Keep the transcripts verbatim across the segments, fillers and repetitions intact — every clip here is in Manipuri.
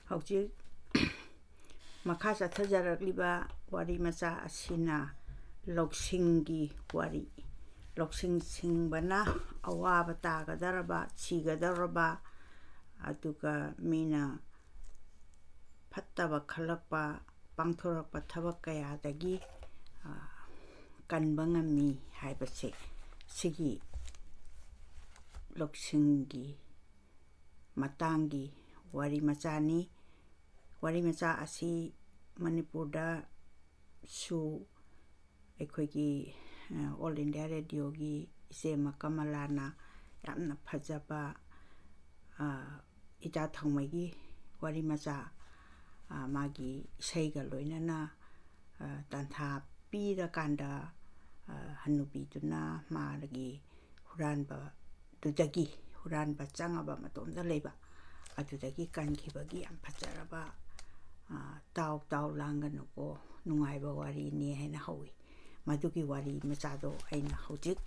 ꯍꯧꯖꯤꯛ ꯃꯈꯥ ꯆꯠꯊꯖꯔꯛꯂꯤꯕ ꯋꯥꯔꯤ ꯃꯆꯥ ꯑꯁꯤꯅ ꯂꯧꯁꯤꯡꯒꯤ ꯋꯥꯔꯤ꯫ ꯂꯧꯁꯤꯡ ꯁꯤꯡꯕꯅ ꯑꯋꯥꯕ ꯇꯥꯒꯗꯧꯔꯕ, ꯁꯤꯒꯗꯧꯔꯕ, ꯑꯗꯨꯒ ꯃꯤꯅ ꯐꯠꯇꯕ ꯈꯜꯂꯛꯄ, ꯄꯥꯡꯊꯣꯔꯛꯄ ꯊꯕꯛ ꯀꯌꯥꯗꯒꯤ, ꯑ, ꯀꯟꯕ ꯉꯝꯃꯤ ꯍꯥꯏꯕꯁꯦ ꯁꯤꯒꯤ ꯂꯧꯁꯤꯡꯒꯤ ꯃꯇꯥꯡꯒꯤ ꯋꯥꯔꯤ ꯃꯆꯥꯅꯤ꯫ ꯋꯥꯔꯤ ꯃꯆꯥ ꯑꯁꯤ ꯃꯅꯤꯄꯨꯔꯗꯁꯨ ꯑꯩꯈꯣꯏꯒꯤ, ꯑ, ꯑꯣꯜ ꯏꯟꯗꯤꯌꯥ ꯔꯦꯗꯤꯑꯣꯒꯤ ꯏꯆꯦꯃ ꯀꯃꯂꯥꯅ ꯌꯥꯝꯅ ꯐꯖꯕ, ꯑ, ꯏꯇꯥ ꯊꯥꯎꯃꯩꯒꯤ ꯋꯥꯔꯤ ꯃꯆꯥ, ꯑ, ꯃꯥꯒꯤ ꯏꯁꯩꯒ ꯂꯣꯏꯅꯅ, ꯑ, ꯇꯥꯟꯊꯥ ꯄꯤꯔꯀꯥꯟꯗ, ꯑ, ꯍꯟꯅꯨꯕꯤꯗꯨꯅ ꯃꯥꯒꯤ ꯍꯨꯔꯥꯟꯕꯗꯨꯗꯒꯤ, ꯍꯨꯔꯥꯟꯕ ꯆꯪꯉꯕ ꯃꯇꯣꯝꯇ ꯂꯩꯕ ꯑꯗꯨꯗꯒꯤ ꯀꯟꯈꯤꯕꯒꯤ ꯌꯥꯝ ꯐꯖꯔꯕ, ꯑ, "ꯇꯥꯎ ꯇꯥꯎ ꯂꯥꯡꯒꯅꯨꯀꯣ, ꯅꯨꯡꯉꯥꯏꯕ ꯋꯥꯔꯤꯅꯤ" ꯍꯥꯏꯅ ꯍꯧꯏ꯫ ꯃꯗꯨꯒꯤ ꯋꯥꯔꯤ ꯃꯆꯥꯗꯣ ꯑꯩꯅ ꯍꯧꯖꯤꯛ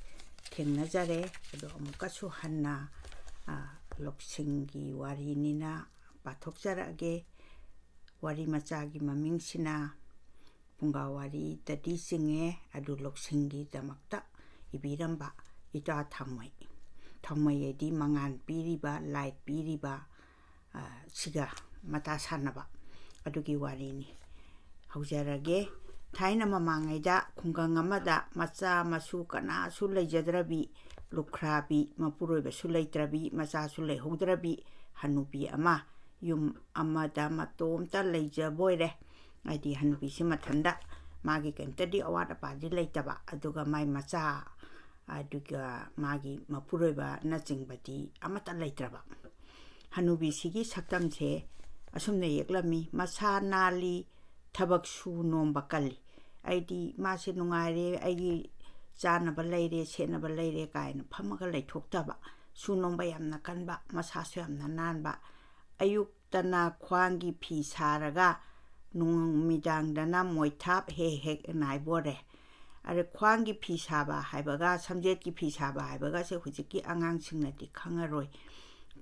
ꯊꯦꯡꯅꯖꯔꯦ꯫ ꯑꯗꯣ ꯑꯃꯨꯛꯀꯁꯨ ꯍꯟꯅ, ꯑ, ꯂꯧꯁꯤꯡꯒꯤ ꯋꯥꯔꯤꯅꯤꯅ ꯄꯥꯊꯣꯛꯆꯔꯛꯑꯒꯦ꯫ ꯋꯥꯔꯤ ꯃꯆꯥꯒꯤ ꯃꯃꯤꯡꯁꯤꯅ ꯐꯨꯡꯒꯥ ꯋꯥꯔꯤꯗꯗꯤ ꯆꯤꯡꯉꯦ, ꯑꯗꯨ ꯂꯧꯁꯤꯡꯒꯤꯗꯃꯛꯇ ꯏꯕꯤꯔꯝꯕ ꯏꯇꯥ ꯊꯥꯎꯃꯩ꯫ ꯊꯥꯎꯃꯩ ꯍꯥꯏꯗꯤ ꯃꯉꯥꯜ ꯄꯤꯔꯤꯕ, ꯂꯥꯏꯠ ꯄꯤꯔꯤꯕ, ꯑ, ꯁꯤꯒ ꯃꯇꯥ ꯁꯥꯟꯅꯕ ꯑꯗꯨꯒꯤ ꯋꯥꯔꯤꯅꯤ꯫ ꯍꯧꯖꯔꯒꯦ꯫ ꯊꯥꯏꯅ ꯃꯃꯥꯡꯉꯩꯗ ꯈꯨꯡꯒꯪ ꯑꯃꯗ ꯃꯆꯥ ꯃꯁꯨ ꯀꯅꯥꯁꯨ ꯂꯩꯖꯗ꯭ꯔꯕꯤ, ꯂꯨꯈ꯭ꯔꯥꯕꯤ, ꯃꯄꯨꯔꯣꯏꯕꯁꯨ ꯂꯩꯇ꯭ꯔꯕꯤ, ꯃꯆꯥꯁꯨ ꯂꯩꯍꯧꯗ꯭ꯔꯕꯤ ꯍꯅꯨꯕꯤ ꯑꯃ ꯌꯨꯝ ꯑꯃꯗ ꯃꯇꯣꯝꯇ ꯂꯩꯖꯕꯣꯏꯔꯦ꯫ ꯍꯥꯏꯗꯤ ꯍꯅꯨꯕꯤꯁꯤ ꯃꯊꯟꯗ, ꯃꯥꯒꯤ ꯀꯩꯝꯇꯗꯤ ꯑꯋꯥꯠ ꯑꯄꯥꯗꯤ ꯂꯩꯇꯕ, ꯑꯗꯨꯒ ꯃꯥꯏ ꯃꯆꯥ, ꯑꯗꯨꯒ ꯃꯥꯒꯤ ꯃꯄꯨꯔꯣꯏꯕꯅꯆꯤꯡꯕꯗꯤ ꯑꯃꯠꯇ ꯂꯩꯇ꯭ꯔꯕ꯫ ꯍꯅꯨꯕꯤꯁꯤꯒꯤ ꯁꯛꯇꯝꯁꯦ ꯑꯁꯨꯝꯅ ꯌꯦꯛꯂꯝꯃꯤ: "ꯃꯁꯥ ꯅꯥꯜꯂꯤ, ꯊꯕꯛ ꯁꯨ ꯅꯣꯝꯕ ꯀꯜꯂꯤ"꯫ ꯑꯩꯗꯤ ꯃꯥꯁꯦ ꯅꯨꯡꯉꯥꯏꯔꯦ, ꯑꯩꯒꯤ ꯆꯥꯅꯕ ꯂꯩꯔꯦ, ꯁꯦꯠꯅꯕ ꯂꯩꯔꯦ ꯀꯥꯏꯅ ꯐꯝꯃꯒ ꯂꯩꯊꯣꯛꯇꯕ, ꯁꯨ ꯅꯣꯝꯕ ꯌꯥꯝꯅ ꯀꯟꯕ, ꯃꯁꯥꯁꯨ ꯌꯥꯝꯅ ꯅꯥꯟꯕ꯫ ꯑꯌꯨꯛꯇꯅ ꯈ꯭ꯋꯥꯡꯒꯤ ꯐꯤ ꯁꯥꯔꯒ ꯅꯨꯃꯤꯗꯥꯡꯗꯅ ꯃꯣꯏꯊꯥꯞ ꯍꯦꯛ ꯍꯦꯛ ꯅꯥꯏꯕꯣꯔꯦ꯫ ꯑꯗ ꯈ꯭ꯋꯥꯡꯒꯤ ꯐꯤ ꯁꯥꯕ ꯍꯥꯏꯕꯒ ꯁꯝꯖꯦꯠꯀꯤ ꯐꯤ ꯁꯥꯕ ꯍꯥꯏꯕꯒꯁꯦ ꯍꯧꯖꯤꯛꯀꯤ ꯑꯉꯥꯡꯁꯤꯡꯅꯗꯤ ꯈꯪꯉꯔꯣꯏ꯫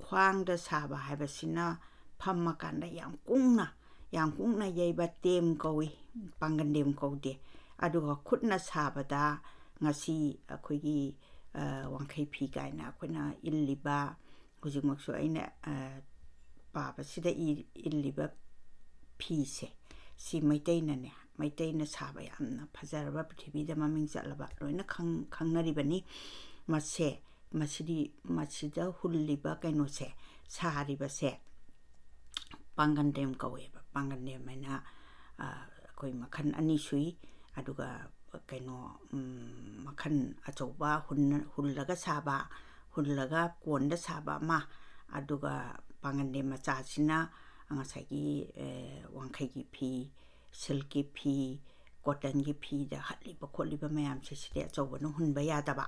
ꯈ꯭ꯋꯥꯡꯗ ꯁꯥꯕ ꯍꯥꯏꯕꯁꯤꯅ ꯐꯝꯃꯀꯥꯟꯗ ꯌꯥꯝ ꯀꯨꯡꯅ, ꯌꯥꯝ ꯀꯨꯡꯅ ꯌꯩꯕ ꯇꯦꯝ ꯀꯧꯏ, ꯄꯥꯡꯒꯟꯗꯦꯝ ꯀꯧꯗꯦ꯫ ꯑꯗꯨꯒ ꯈꯨꯠꯅ ꯁꯥꯕꯗ ꯉꯁꯤ ꯑꯩꯈꯣꯏꯒꯤ, ꯑ, ꯋꯥꯡꯈꯩ ꯐꯤ ꯀꯥꯏꯅ ꯑꯩꯈꯣꯏꯅ ꯏꯜꯂꯤꯕ, ꯍꯧꯖꯤꯛꯃꯛꯁꯨ ꯑꯩꯅ, ꯑ, ꯄꯥꯕꯁꯤꯗ ꯏ-, ꯏꯜꯂꯤꯕ ꯐꯤꯁꯦ, ꯁꯤ ꯃꯩꯇꯩꯅꯅꯦ, ꯃꯩꯇꯩꯅ ꯁꯥꯕ ꯌꯥꯝꯅ ꯐꯖꯔꯕ, ꯄ꯭ꯔꯤꯊꯤꯕꯤꯗ ꯃꯃꯤꯡ ꯆꯠꯂꯕ, ꯂꯣꯏꯅ ꯈꯪ-, ꯈꯪꯅꯔꯤꯕꯅꯤ꯫ ꯃꯁꯦ, ꯃꯁꯤꯗꯤ, ꯃꯁꯤꯗ ꯍꯨꯜꯂꯤꯕ ꯀꯩꯅꯣꯁꯦ, ꯁꯥꯔꯤꯕꯁꯦ, ꯄꯥꯡꯒꯟꯗꯦꯝ ꯀꯧꯋꯦꯕ꯫ ꯄꯥꯡꯒꯟꯗꯦꯝ ꯍꯥꯏꯅ, ꯑ, ꯑꯩꯈꯣꯏ ꯃꯈꯜ ꯑꯅꯤ ꯁꯨꯏ꯫ ꯑꯗꯨꯒ ꯀꯩꯅꯣ, ꯎꯝ, ꯃꯈꯜ ꯑꯆꯧꯕ ꯍꯨꯟꯅ-, ꯍꯨꯜꯂꯒ ꯁꯥꯕ, ꯍꯨꯜꯂꯒ ꯀꯣꯟꯗ ꯁꯥꯕ ꯑꯃ, ꯑꯗꯨꯒ ꯄꯥꯡꯒꯟꯗꯦꯝ ꯃꯆꯥꯁꯤꯅ ꯉꯁꯥꯏꯒꯤ, ꯑꯦ, ꯋꯥꯡꯈꯩꯒꯤ ꯐꯤ, ꯁꯤꯜꯛꯀꯤ ꯐꯤ, ꯀꯣꯇꯟꯒꯤ ꯐꯤꯗ ꯍꯠꯂꯤꯕ ꯈꯣꯠꯂꯤꯕ ꯃꯌꯥꯝꯁꯦ, ꯁꯤꯗꯤ ꯑꯆꯧꯕꯅ ꯍꯨꯟꯕ ꯌꯥꯗꯕ꯫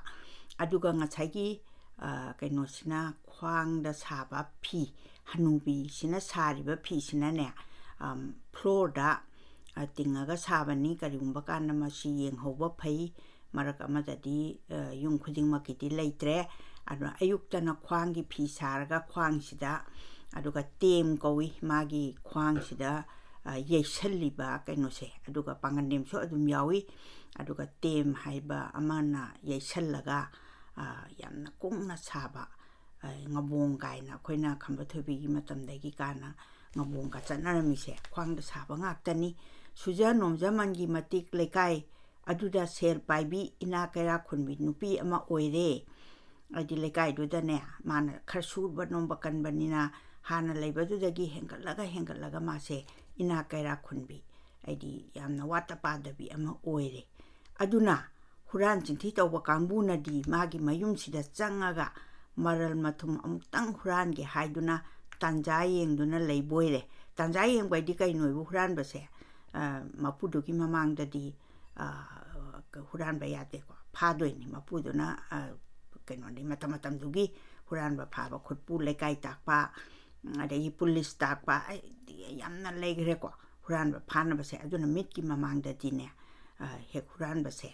ꯑꯗꯨꯒ ꯉꯁꯥꯏꯒꯤ, ꯑ, ꯀꯩꯅꯣꯁꯤꯅ ꯈ꯭ꯋꯥꯡꯗ ꯁꯥꯕ ꯐꯤ, ꯍꯅꯨꯕꯤꯁꯤꯅ ꯁꯥꯔꯤꯕ ꯐꯤꯁꯤꯅꯅꯦ, ꯑꯝ, ꯐ꯭ꯂꯣꯔꯗ, ꯑ, ꯇꯤꯡꯉꯒ ꯁꯥꯕꯅꯤ꯫ ꯀꯔꯤꯒꯨꯝꯕ ꯀꯥꯟꯗ ꯃꯁꯤ ꯌꯦꯡꯍꯧꯕ ꯐꯩ꯫ ꯃꯔꯛ ꯑꯃꯗꯗꯤ, ꯑ, ꯌꯨꯝ ꯈꯨꯗꯤꯡꯃꯛꯀꯤꯗꯤ ꯂꯩꯇ꯭ꯔꯦ꯫ ꯑꯗꯨꯅ ꯑꯌꯨꯛꯇꯅ ꯈ꯭ꯋꯥꯡꯒꯤ ꯐꯤ ꯁꯥꯔꯒ ꯈ꯭ꯋꯥꯡꯁꯤꯗ, ꯑꯗꯨꯒ ꯇꯦꯝ ꯀꯧꯏ, ꯃꯥꯒꯤ ꯈ꯭ꯋꯥꯡꯁꯤꯗ, ꯑ, ꯌꯩꯁꯜꯂꯤꯕ ꯀꯩꯅꯣꯁꯦ, ꯑꯗꯨꯒ ꯄꯥꯡꯒꯟꯗꯦꯝꯁꯨ ꯑꯗꯨꯝ ꯌꯥꯎꯏ꯫ ꯑꯗꯨꯒ ꯇꯦꯝ ꯍꯥꯏꯕ ꯑꯃꯅ ꯌꯩꯁꯜꯂꯒ, ꯑ, ꯌꯥꯝꯅ ꯀꯨꯡꯅ ꯁꯥꯕ, ꯑ, ꯉꯕꯣꯡ ꯀꯥꯏꯅ ꯑꯩꯈꯣꯏꯅ ꯈꯝꯕ ꯊꯣꯏꯕꯤꯒꯤ ꯃꯇꯝꯗꯒꯤ ꯀꯥꯟꯅ ꯉꯕꯣꯡꯒ ꯆꯠꯅꯔꯝꯃꯤꯁꯦ ꯈ꯭ꯋꯥꯡꯗ ꯁꯥꯕ ꯉꯥꯛꯇꯅꯤ꯫ ꯁꯨꯖ ꯅꯣꯝꯖꯃꯟꯒꯤ ꯃꯇꯤꯛ ꯂꯩꯀꯥꯏ ꯑꯗꯨꯗ ꯁꯦꯜ ꯄꯥꯏꯕꯤ, ꯏꯅꯥ ꯀꯩꯔꯥꯛ ꯈꯨꯟꯕꯤ ꯅꯨꯄꯤ ꯑꯃ ꯑꯣꯏꯔꯦ꯫ ꯍꯥꯏꯗꯤ ꯂꯩꯀꯥꯏꯗꯨꯗꯅꯦ, ꯃꯥꯅ ꯈꯔ ꯁꯨꯕ ꯅꯣꯝꯕ ꯀꯟꯕꯅꯤꯅ ꯍꯥꯟꯅ ꯂꯩꯕꯗꯨꯗꯒꯤ ꯍꯦꯟꯒꯠꯂꯒ ꯍꯦꯟꯒꯠꯂꯒ ꯃꯥꯁꯦ ꯏꯅꯥ ꯀꯩꯔꯥꯛ ꯈꯨꯟꯕꯤ, ꯍꯥꯏꯗꯤ ꯌꯥꯝꯅ ꯋꯥꯠꯇ ꯄꯥꯗꯕꯤ ꯑꯃ ꯑꯣꯏꯔꯦ꯫ ꯑꯗꯨꯅ ꯍꯨꯔꯥꯟ ꯆꯤꯟꯊꯤ ꯇꯧꯕ ꯀꯥꯡꯕꯨꯅꯗꯤ ꯃꯥꯒꯤ ꯃꯌꯨꯝꯁꯤꯗ ꯆꯪꯉꯒ ꯃꯔꯜ ꯃꯊꯨꯝ ꯑꯃꯨꯛꯇꯪ ꯍꯨꯔꯥꯟꯒꯦ ꯍꯥꯏꯗꯨꯅ ꯇꯥꯟꯖꯥ ꯌꯦꯡꯗꯨꯅ ꯂꯩꯕꯣꯏꯔꯦ꯫ ꯇꯥꯟꯖꯥ ꯌꯦꯡꯕ ꯍꯥꯏꯗꯤ ꯀꯩꯅꯣꯕꯨ ꯍꯨꯔꯥꯟꯕꯁꯦ? ꯑ, ꯃꯄꯨꯗꯨꯒꯤ ꯃꯃꯥꯡꯗꯗꯤ, ꯑ, ꯍꯨꯔꯥꯟꯕ ꯌꯥꯗꯦꯀꯣ, ꯐꯥꯗꯣꯏꯅꯤ꯫ ꯃꯄꯨꯗꯨꯅ, ꯑ, ꯀꯩꯅꯣꯅꯤ, ꯃꯇꯝ ꯃꯇꯝꯗꯨꯒꯤ ꯍꯨꯔꯥꯟꯕ ꯐꯥꯕ ꯈꯨꯠꯄꯨ ꯂꯩꯀꯥꯏ ꯇꯥꯛꯄ, ꯑꯗꯒꯤ ꯄꯨꯂꯤꯁ ꯇꯥꯛꯄ, ꯑꯩ, ꯌꯥꯝꯅ ꯂꯩꯈ꯭ꯔꯦꯀꯣ ꯍꯨꯔꯥꯟꯕ ꯐꯥꯅꯕꯁꯦ꯫ ꯑꯗꯨꯅ ꯃꯤꯠꯀꯤ ꯃꯃꯥꯡꯗꯗꯤꯅꯦ, ꯑ, ꯍꯦꯛ ꯍꯨꯔꯥꯟꯕꯁꯦ,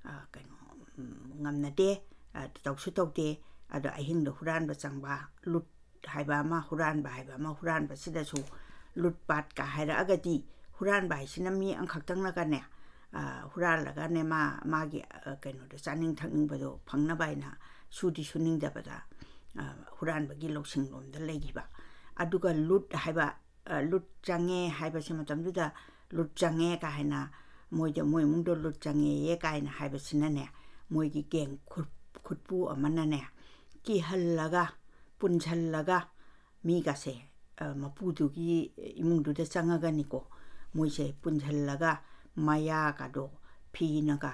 ꯑ, ꯀꯩꯅꯣ, ꯎꯝ, ꯉꯝꯅꯗꯦ, ꯑ, ꯇꯧꯁꯨ ꯇꯧꯗꯦ꯫ ꯑꯗꯣ ꯑꯍꯤꯡꯗ ꯍꯨꯔꯥꯟꯕ ꯆꯪꯕ, ꯂꯨꯠ ꯍꯥꯏꯕ ꯑꯃ, ꯍꯨꯔꯥꯟꯕ ꯍꯥꯏꯕ ꯑꯃ, ꯍꯨꯔꯥꯟꯕꯁꯤꯗꯁꯨ ꯂꯨꯠ ꯄꯥꯠꯀ ꯍꯥꯏꯔꯛꯑꯒꯗꯤ, ꯍꯨꯔꯥꯟꯕ ꯍꯥꯏꯁꯤꯅ ꯃꯤ ꯑꯃꯈꯛꯇꯪꯅꯒꯅꯦ, ꯑ, ꯍꯨꯔꯥꯜꯂꯒꯅꯦ, ꯃꯥ, ꯃꯥꯒꯤ, ꯑ, ꯀꯩꯅꯣꯗꯣ, ꯆꯥꯅꯤꯡ ꯊꯛꯅꯤꯡꯕꯗꯣ ꯐꯪꯅꯕ ꯍꯥꯏꯅ ꯁꯨꯗꯤ ꯁꯨꯅꯤꯡꯗꯕꯗ, ꯑ, ꯍꯨꯔꯥꯟꯕꯒꯤ ꯂꯧꯁꯤꯡꯂꯣꯝꯗ ꯂꯩꯈꯤꯕ꯫ ꯑꯗꯨꯒ ꯂꯨꯠ ꯍꯥꯏꯕ, ꯑ, ꯂꯨꯠ ꯆꯪꯉꯦ ꯍꯥꯏꯕꯁꯤ ꯃꯇꯝꯗꯨꯗ, ꯂꯨꯠ ꯆꯪꯉꯦ ꯀꯥꯏꯅ, ꯃꯣꯏꯗ, ꯃꯣꯏ ꯏꯃꯨꯡꯗꯣ ꯂꯨꯠ ꯆꯪꯉꯦꯌꯦ ꯀꯥꯏꯅ ꯍꯥꯏꯕꯁꯤꯅꯅꯦ, ꯃꯣꯏꯒꯤ ꯒꯦꯡ ꯈꯨꯠ-, ꯈꯨꯠꯄꯨ ꯑꯃꯅꯅꯦ, ꯀꯤꯍꯜꯂꯒ, ꯄꯨꯟꯁꯤꯜꯂꯒ, ꯃꯤꯒꯁꯦ, ꯑ, ꯃꯄꯨꯗꯨꯒꯤ ꯏꯃꯨꯡꯗꯨꯗ ꯆꯪꯉꯒꯅꯤꯀꯣ, ꯃꯣꯏꯁꯦ ꯄꯨꯟꯁꯤꯜꯂꯒ, ꯃꯌꯥꯒꯗꯣ ꯐꯤꯅꯒ,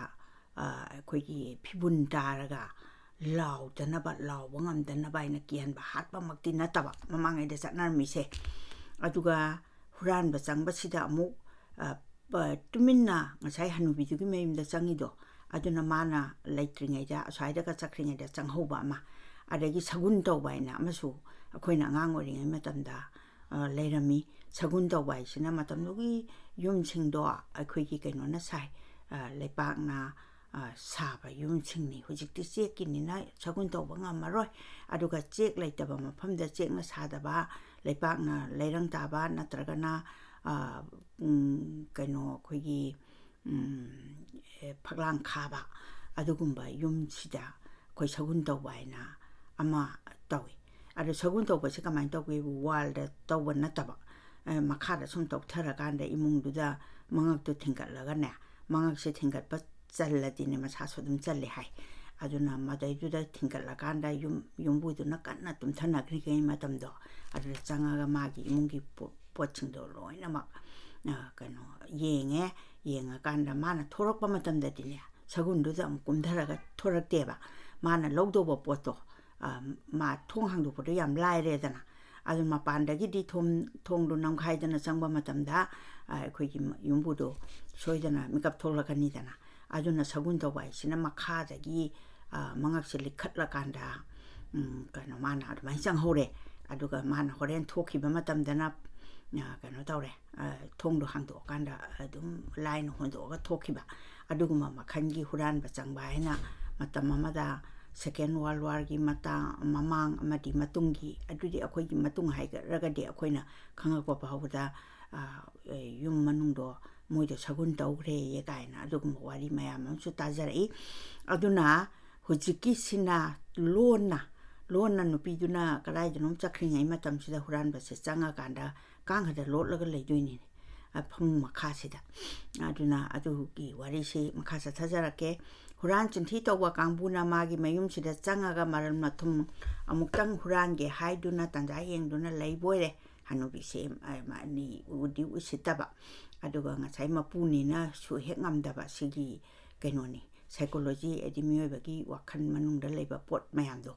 ꯑ, ꯑꯩꯈꯣꯏꯒꯤ ꯐꯤꯕꯨꯟ ꯇꯥꯔꯒ ꯂꯥꯎꯗꯅꯕ, ꯂꯥꯎꯕ ꯉꯝꯗꯅꯕ ꯍꯥꯏꯅ ꯀꯤꯍꯟꯕ, ꯍꯥꯠꯄꯃꯛꯇꯤ ꯅꯠꯇꯕ ꯃꯃꯥꯡꯉꯩꯗ ꯆꯠꯅꯔꯝꯃꯤꯁꯦ꯫ ꯑꯗꯨꯒ ꯍꯨꯔꯥꯟꯕ ꯆꯪꯕꯁꯤꯗ ꯑꯃꯨꯛ, ꯑ, ꯄ-, ꯇꯨꯃꯤꯟꯅ ꯉꯁꯥꯏ ꯍꯅꯨꯕꯤꯗꯨꯒꯤ ꯃꯌꯨꯝꯗ ꯆꯪꯉꯤꯗꯣ, ꯑꯗꯨꯅ ꯃꯥꯅ ꯂꯩꯇ꯭ꯔꯤꯉꯩꯗ, ꯑꯁ꯭ꯋꯥꯏꯗꯒ ꯆꯠꯈ꯭ꯔꯤꯉꯩꯗ ꯆꯪꯍꯧꯕ ꯑꯃ, ꯑꯗꯒꯤ ꯁꯒꯨꯟ ꯇꯧꯕ ꯍꯥꯏꯅ ꯑꯃꯁꯨ ꯑꯩꯈꯣꯏꯅ ꯑꯉꯥꯡ ꯑꯣꯏꯔꯤꯉꯩ ꯃꯇꯝꯗ, ꯑ, ꯂꯩꯔꯝꯃꯤ꯫ ꯁꯒꯨꯟ ꯇꯧꯕ ꯍꯥꯏꯁꯤꯅ ꯃꯇꯝꯗꯨꯒꯤ ꯌꯨꯝꯁꯤꯡꯗꯣ ꯑꯩꯈꯣꯏꯒꯤ ꯀꯩꯅꯣꯅ ꯁꯥꯏ, ꯑ, ꯂꯩꯄꯥꯛꯅ, ꯑ, ꯁꯥꯕ ꯌꯨꯝꯁꯤꯡꯅꯤ꯫ ꯍꯧꯖꯤꯛꯇꯤ ꯆꯦꯛꯀꯤꯅꯤꯅ ꯁꯒꯨꯟ ꯇꯧꯕ ꯉꯝꯃꯔꯣꯏ꯫ ꯑꯗꯨꯒ ꯆꯦꯛ ꯂꯩꯇꯕ ꯃꯐꯝꯗ ꯆꯦꯛꯅ ꯁꯥꯗꯕ, ꯂꯩꯄꯥꯛꯅ ꯂꯩꯔꯪ ꯇꯥꯕ ꯅꯠꯇ꯭ꯔꯒꯅ, ꯑ, ꯎꯝ, ꯀꯩꯅꯣ, ꯑꯩꯈꯣꯏꯒꯤ, ꯎꯝ, ꯑꯦ, ꯐꯛꯂꯥꯡ ꯈꯥꯕ, ꯑꯗꯨꯒꯨꯝꯕ ꯌꯨꯝꯁꯤꯗ ꯑꯩꯈꯣꯏ ꯁꯒꯨꯟ ꯇꯧꯕ ꯍꯥꯏꯅ ꯑꯃ ꯇꯧꯏ꯫ ꯑꯗꯣ ꯁꯒꯨꯟ ꯇꯧꯕꯁꯦ ꯀꯃꯥꯏꯅ ꯇꯧꯒꯦꯕꯨ, ꯋꯥꯜꯗ ꯇꯧꯕ ꯅꯠꯇꯕ, ꯑꯦ, ꯃꯈꯥꯗ ꯁꯨꯝ ꯇꯧꯊꯔꯀꯥꯟꯗ ꯏꯃꯨꯡꯗꯨꯗ ꯃꯉꯛꯇꯣ ꯊꯤꯡꯒꯠꯂꯒꯅꯦ, ꯃꯉꯛꯁꯦ ꯊꯤꯡꯒꯠꯄ ꯆꯜꯂꯗꯤꯅꯦ, ꯃꯁꯥꯁꯨ ꯑꯗꯨꯝ ꯆꯜꯂꯦ ꯍꯥꯏ꯫ ꯑꯗꯨꯅ ꯃꯗꯩꯗꯨꯗ ꯊꯤꯡꯒꯠꯂꯀꯥꯟꯗ ꯌꯨꯝ, ꯌꯨꯝꯕꯨꯗꯨꯅ ꯀꯟꯅ ꯇꯨꯝꯊꯅꯈ꯭ꯔꯤꯉꯩ ꯃꯇꯝꯗꯣ, ꯑꯗꯨꯗ ꯆꯪꯉꯒ ꯃꯥꯒꯤ ꯏꯃꯨꯡꯒꯤ ꯄꯣ-, ꯄꯣꯠꯁꯤꯡꯗꯣ ꯂꯣꯏꯅꯃꯛ, ꯑ, ꯀꯩꯅꯣ, ꯌꯦꯡꯉꯦ꯫ ꯌꯦꯡꯉꯀꯥꯟꯗ ꯃꯥꯅ ꯊꯣꯔꯛꯄ ꯃꯇꯝꯗꯗꯤꯅꯦ, ꯁꯒꯨꯟꯗꯨꯗ ꯑꯃꯨꯛ ꯀꯨꯝꯊꯔꯒ ꯊꯣꯔꯛꯇꯦꯕ꯫ ꯃꯥꯅ ꯂꯧꯗꯧꯕ ꯄꯣꯠꯇꯣ, ꯑ, ꯃꯥ ꯊꯣꯡ ꯍꯥꯡꯗꯣꯛꯄꯗꯣ ꯌꯥꯝ ꯂꯥꯏꯔꯦꯗꯅ꯫ ꯑꯗꯨ ꯃꯄꯥꯟꯗꯒꯤꯗꯤ ꯊꯣꯝ-, ꯊꯣꯡꯗꯣ ꯅꯝꯈꯥꯏꯗꯅ ꯆꯪꯕ ꯃꯇꯝꯗ, ꯑ, ꯑꯩꯈꯣꯏꯒꯤ ꯃ-, ꯌꯨꯝꯕꯨꯗꯣ ꯁꯣꯏꯗꯅ ꯃꯤꯀꯞ ꯊꯣꯛꯂꯛꯀꯅꯤꯗꯅ꯫ ꯑꯗꯨꯅ ꯁꯒꯨꯟ ꯇꯧꯕ ꯍꯥꯏꯁꯤꯅ ꯃꯈꯥꯗꯒꯤ, ꯑ, ꯃꯉꯛꯁꯦ ꯂꯤꯈꯠꯂꯀꯥꯟꯗ, ꯎꯝ, ꯀꯩꯅꯣ, ꯃꯥꯅ ꯑꯗꯨꯃꯥꯏꯅ ꯆꯪꯍꯧꯔꯦ꯫ ꯑꯗꯨꯒ ꯃꯥꯅ ꯍꯣꯔꯦꯟ ꯊꯣꯛꯈꯤꯕ ꯃꯇꯝꯗꯅ, ꯑ, ꯀꯩꯅꯣ ꯇꯧꯔꯦ, ꯑ, ꯊꯣꯡꯗꯣ ꯍꯥꯡꯗꯣꯛꯑꯀꯥꯟꯗ ꯑꯗꯨꯝ ꯂꯥꯏꯅ ꯍꯣꯟꯗꯣꯛꯑꯒ ꯊꯣꯛꯈꯤꯕ꯫ ꯑꯗꯨꯒꯨꯝꯕ ꯃꯈꯜꯒꯤ ꯍꯨꯔꯥꯟꯕ ꯆꯪꯕ ꯍꯥꯏꯅ ꯃꯇꯝ ꯑꯃꯗ Second World Warꯒꯤ ꯃꯇꯥꯡ, ꯃꯃꯥꯡ ꯑꯃꯗꯤ ꯃꯇꯨꯡꯒꯤ, ꯑꯗꯨꯗꯤ ꯑꯩꯈꯣꯏꯒꯤ ꯃꯇꯨꯡ ꯍꯥꯏꯔꯒꯗꯤ ꯑꯩꯈꯣꯏꯅ ꯈꯪꯉꯛꯄ ꯐꯥꯎꯕꯗ, ꯑ, ꯌꯨꯝ ꯃꯅꯨꯡꯗꯣ ꯃꯣꯏꯗꯣ ꯁꯒꯨꯟ ꯇꯧꯈ꯭ꯔꯦꯌꯦ ꯀꯥꯏꯅ ꯑꯗꯨꯒꯨꯝꯕ ꯋꯥꯔꯤ ꯃꯌꯥꯝ ꯑꯃꯁꯨ ꯇꯥꯖꯔꯛꯏ꯫ ꯑꯗꯨꯅ ꯍꯧꯖꯤꯛꯀꯤꯁꯤꯅ ꯂꯣꯟꯅ, ꯂꯣꯟꯅ ꯅꯨꯄꯤꯗꯨꯅ ꯀꯗꯥꯏꯗꯅꯣꯝ ꯆꯠꯈ꯭ꯔꯤꯉꯩ ꯃꯇꯝꯁꯤꯗ ꯍꯨꯔꯥꯟꯕꯁꯦ ꯆꯪꯉꯀꯥꯟꯗ ꯀꯥꯡꯈꯗ ꯂꯣꯠꯂꯒ ꯂꯩꯗꯣꯏꯅꯤꯅꯦ, ꯑ, ꯐꯃꯨꯡ ꯃꯈꯥꯁꯤꯗ꯫ ꯑꯗꯨꯅ ꯑꯗꯨꯒꯤ ꯋꯥꯔꯤꯁꯤ ꯃꯈꯥ ꯆꯠꯊꯖꯔꯛꯀꯦ꯫ ꯍꯨꯔꯥꯟ ꯆꯤꯟꯊꯤ ꯇꯧꯕ ꯀꯥꯡꯕꯨꯅ ꯃꯥꯒꯤ ꯃꯌꯨꯝꯁꯤꯗ ꯆꯪꯉꯒ ꯃꯔꯜ ꯃꯊꯨꯝ ꯑꯃꯨꯛꯇꯪ ꯍꯨꯔꯥꯟꯒꯦ ꯍꯥꯏꯗꯨꯅ ꯇꯟꯖꯥ ꯌꯦꯡꯗꯨꯅ ꯂꯩꯕ ꯑꯣꯏꯔꯦ꯫ ꯍꯅꯨꯕꯤꯁꯦ, ꯑ, ꯃ-, ꯑꯅꯤ ꯎꯗꯤ ꯎꯁꯤꯠꯇꯕ, ꯑꯗꯨꯒ ꯉꯁꯥꯏ ꯃꯄꯨꯅꯤꯅꯁꯨ ꯍꯦꯛ ꯉꯝꯗꯕ, ꯁꯤꯒꯤ ꯀꯩꯅꯣꯅꯤ, psychology ꯍꯥꯏꯗꯤ ꯃꯤꯑꯣꯏꯕꯒꯤ ꯋꯥꯈꯜ ꯃꯅꯨꯡꯗ ꯂꯩꯕ ꯄꯣꯠ ꯃꯌꯥꯝꯗꯣ꯫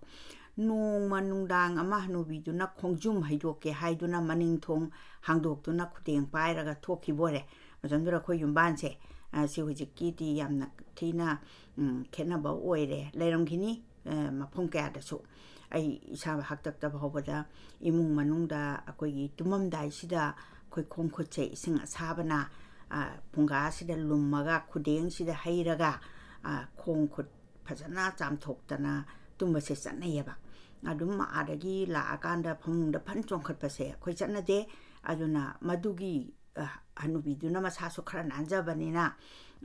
ꯅꯣꯡꯃ ꯅꯨꯡꯗꯥꯡ ꯑꯃ ꯍꯅꯨꯕꯤꯗꯨꯅ ꯈꯣꯡꯖꯨꯝ ꯍꯩꯗꯣꯛꯀꯦ ꯍꯥꯏꯗꯨꯅ ꯃꯅꯤꯡ ꯊꯣꯡ ꯍꯥꯡꯗꯣꯛꯇꯨꯅ ꯈꯨꯗꯦꯡ ꯄꯥꯏꯔꯒ ꯊꯣꯛꯈꯤꯕ ꯑꯣꯏꯔꯦ꯫ ꯃꯇꯝꯗꯨꯗ ꯑꯩꯈꯣꯏ ꯌꯨꯝꯕꯥꯟꯁꯦ, ꯑ, ꯁꯤ ꯍꯧꯖꯤꯛꯀꯤꯗꯤ ꯌꯥꯝꯅ ꯊꯤꯅ, ꯎꯝ, ꯈꯦꯠꯅꯕ ꯑꯣꯏꯔꯦ꯫ ꯂꯩꯔꯝꯈꯤꯅꯤ, ꯑ, ꯃꯐꯝ ꯀꯌꯥꯗꯁꯨ꯫ ꯑꯩ ꯏꯁꯥ ꯍꯥꯛꯇꯛꯇ ꯐꯥꯎꯕꯗ ꯏꯃꯨꯡ ꯃꯅꯨꯡꯗ ꯑꯩꯈꯣꯏꯒꯤ ꯇꯨꯝꯃꯝꯗꯥꯏꯁꯤꯗ ꯑꯩꯈꯣꯏ ꯈꯣꯡ ꯈꯨꯠꯁꯦ ꯏꯁꯤꯡ ꯑꯁꯥꯕꯅ, ꯑ, ꯐꯨꯡꯒꯥꯁꯤꯗ ꯂꯨꯝꯃꯒ ꯈꯨꯗꯦꯡꯁꯤꯗ ꯍꯩꯔꯒ, ꯑ, ꯈꯣꯡ ꯈꯨꯠ ꯐꯖꯅ ꯆꯥꯝꯊꯣꯛꯇꯅ ꯇꯨꯝꯕꯁꯦ ꯆꯠꯅꯩꯌꯦꯕ꯫ ꯑꯗꯨꯝ ꯑꯥꯗꯒꯤ ꯂꯥꯛꯑꯀꯥꯟꯗ ꯐꯃꯨꯡꯗ ꯐꯟ ꯆꯣꯡꯈꯠꯄꯁꯦ ꯑꯩꯈꯣꯏ ꯆꯠꯅꯗꯦ꯫ ꯑꯗꯨꯅ ꯃꯗꯨꯒꯤ, ꯑ, ꯍꯅꯨꯕꯤꯗꯨꯅ ꯃꯁꯥꯁꯨ ꯈꯔ ꯅꯥꯟꯖꯕꯅꯤꯅ,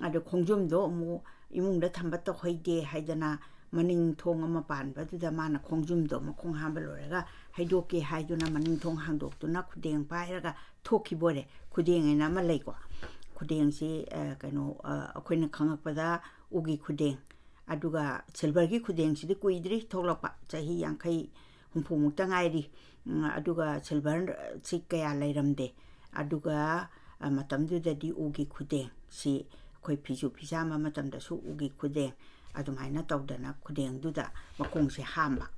ꯑꯗꯨ ꯈꯣꯡꯖꯨꯝꯗꯣ ꯑꯃꯨꯛ ꯏꯃꯨꯡꯗ ꯊꯝꯕ ꯇꯧꯍꯩꯗꯦ ꯍꯥꯏꯗꯅ ꯃꯅꯤꯡ ꯊꯣꯡ ꯑꯃ ꯄꯥꯟꯕꯗꯨꯗ ꯃꯥꯅ ꯈꯣꯡꯖꯨꯝꯗꯣ ꯃꯈꯣꯡ ꯍꯥꯝꯕ ꯂꯣꯏꯔꯒ ꯍꯩꯗꯣꯛꯀꯦ ꯍꯥꯏꯗꯨꯅ ꯃꯅꯤꯡ ꯊꯣꯡ ꯍꯥꯡꯗꯣꯛꯇꯨꯅ ꯈꯨꯗꯦꯡ ꯄꯥꯏꯔꯒ ꯊꯣꯛꯈꯤꯕ ꯑꯣꯏꯔꯦ꯫ ꯈꯨꯗꯦꯡ ꯍꯥꯏꯅ ꯑꯃ ꯂꯩꯀꯣ꯫ ꯈꯨꯗꯦꯡꯁꯤ, ꯑ, ꯀꯩꯅꯣ, ꯑ, ꯑꯩꯈꯣꯏꯅ ꯈꯪꯉꯛꯄꯗ ꯎꯒꯤ ꯈꯨꯗꯦꯡ, ꯑꯗꯨꯒ silverꯒꯤ ꯈꯨꯗꯦꯡꯁꯤꯗꯤ ꯀꯨꯏꯗ꯭ꯔꯤ ꯊꯣꯛꯂꯛꯄ, ꯆꯍꯤ ꯌꯥꯡꯈꯩ ꯍꯨꯝꯐꯨꯃꯨꯛꯇ ꯉꯥꯏꯔꯤ꯫ ꯎꯝ, ꯑꯗꯨꯒ silverꯁꯤ ꯀꯌꯥ ꯂꯩꯔꯝꯗꯦ꯫ ꯑꯗꯨꯒ, ꯑ, ꯃꯇꯝꯗꯨꯗꯗꯤ ꯎꯒꯤ ꯈꯨꯗꯦꯡ, ꯁꯤ ꯑꯩꯈꯣꯏ ꯐꯤꯁꯨ ꯐꯤꯁꯥꯝꯕ ꯃꯇꯝꯗꯁꯨ ꯎꯒꯤ ꯈꯨꯗꯦꯡ, ꯑꯗꯨꯃꯥꯏꯅ ꯇꯧꯗꯅ ꯈꯨꯗꯦꯡꯗꯨꯗ ꯃꯈꯣꯡꯁꯦ ꯍꯥꯝꯕ꯫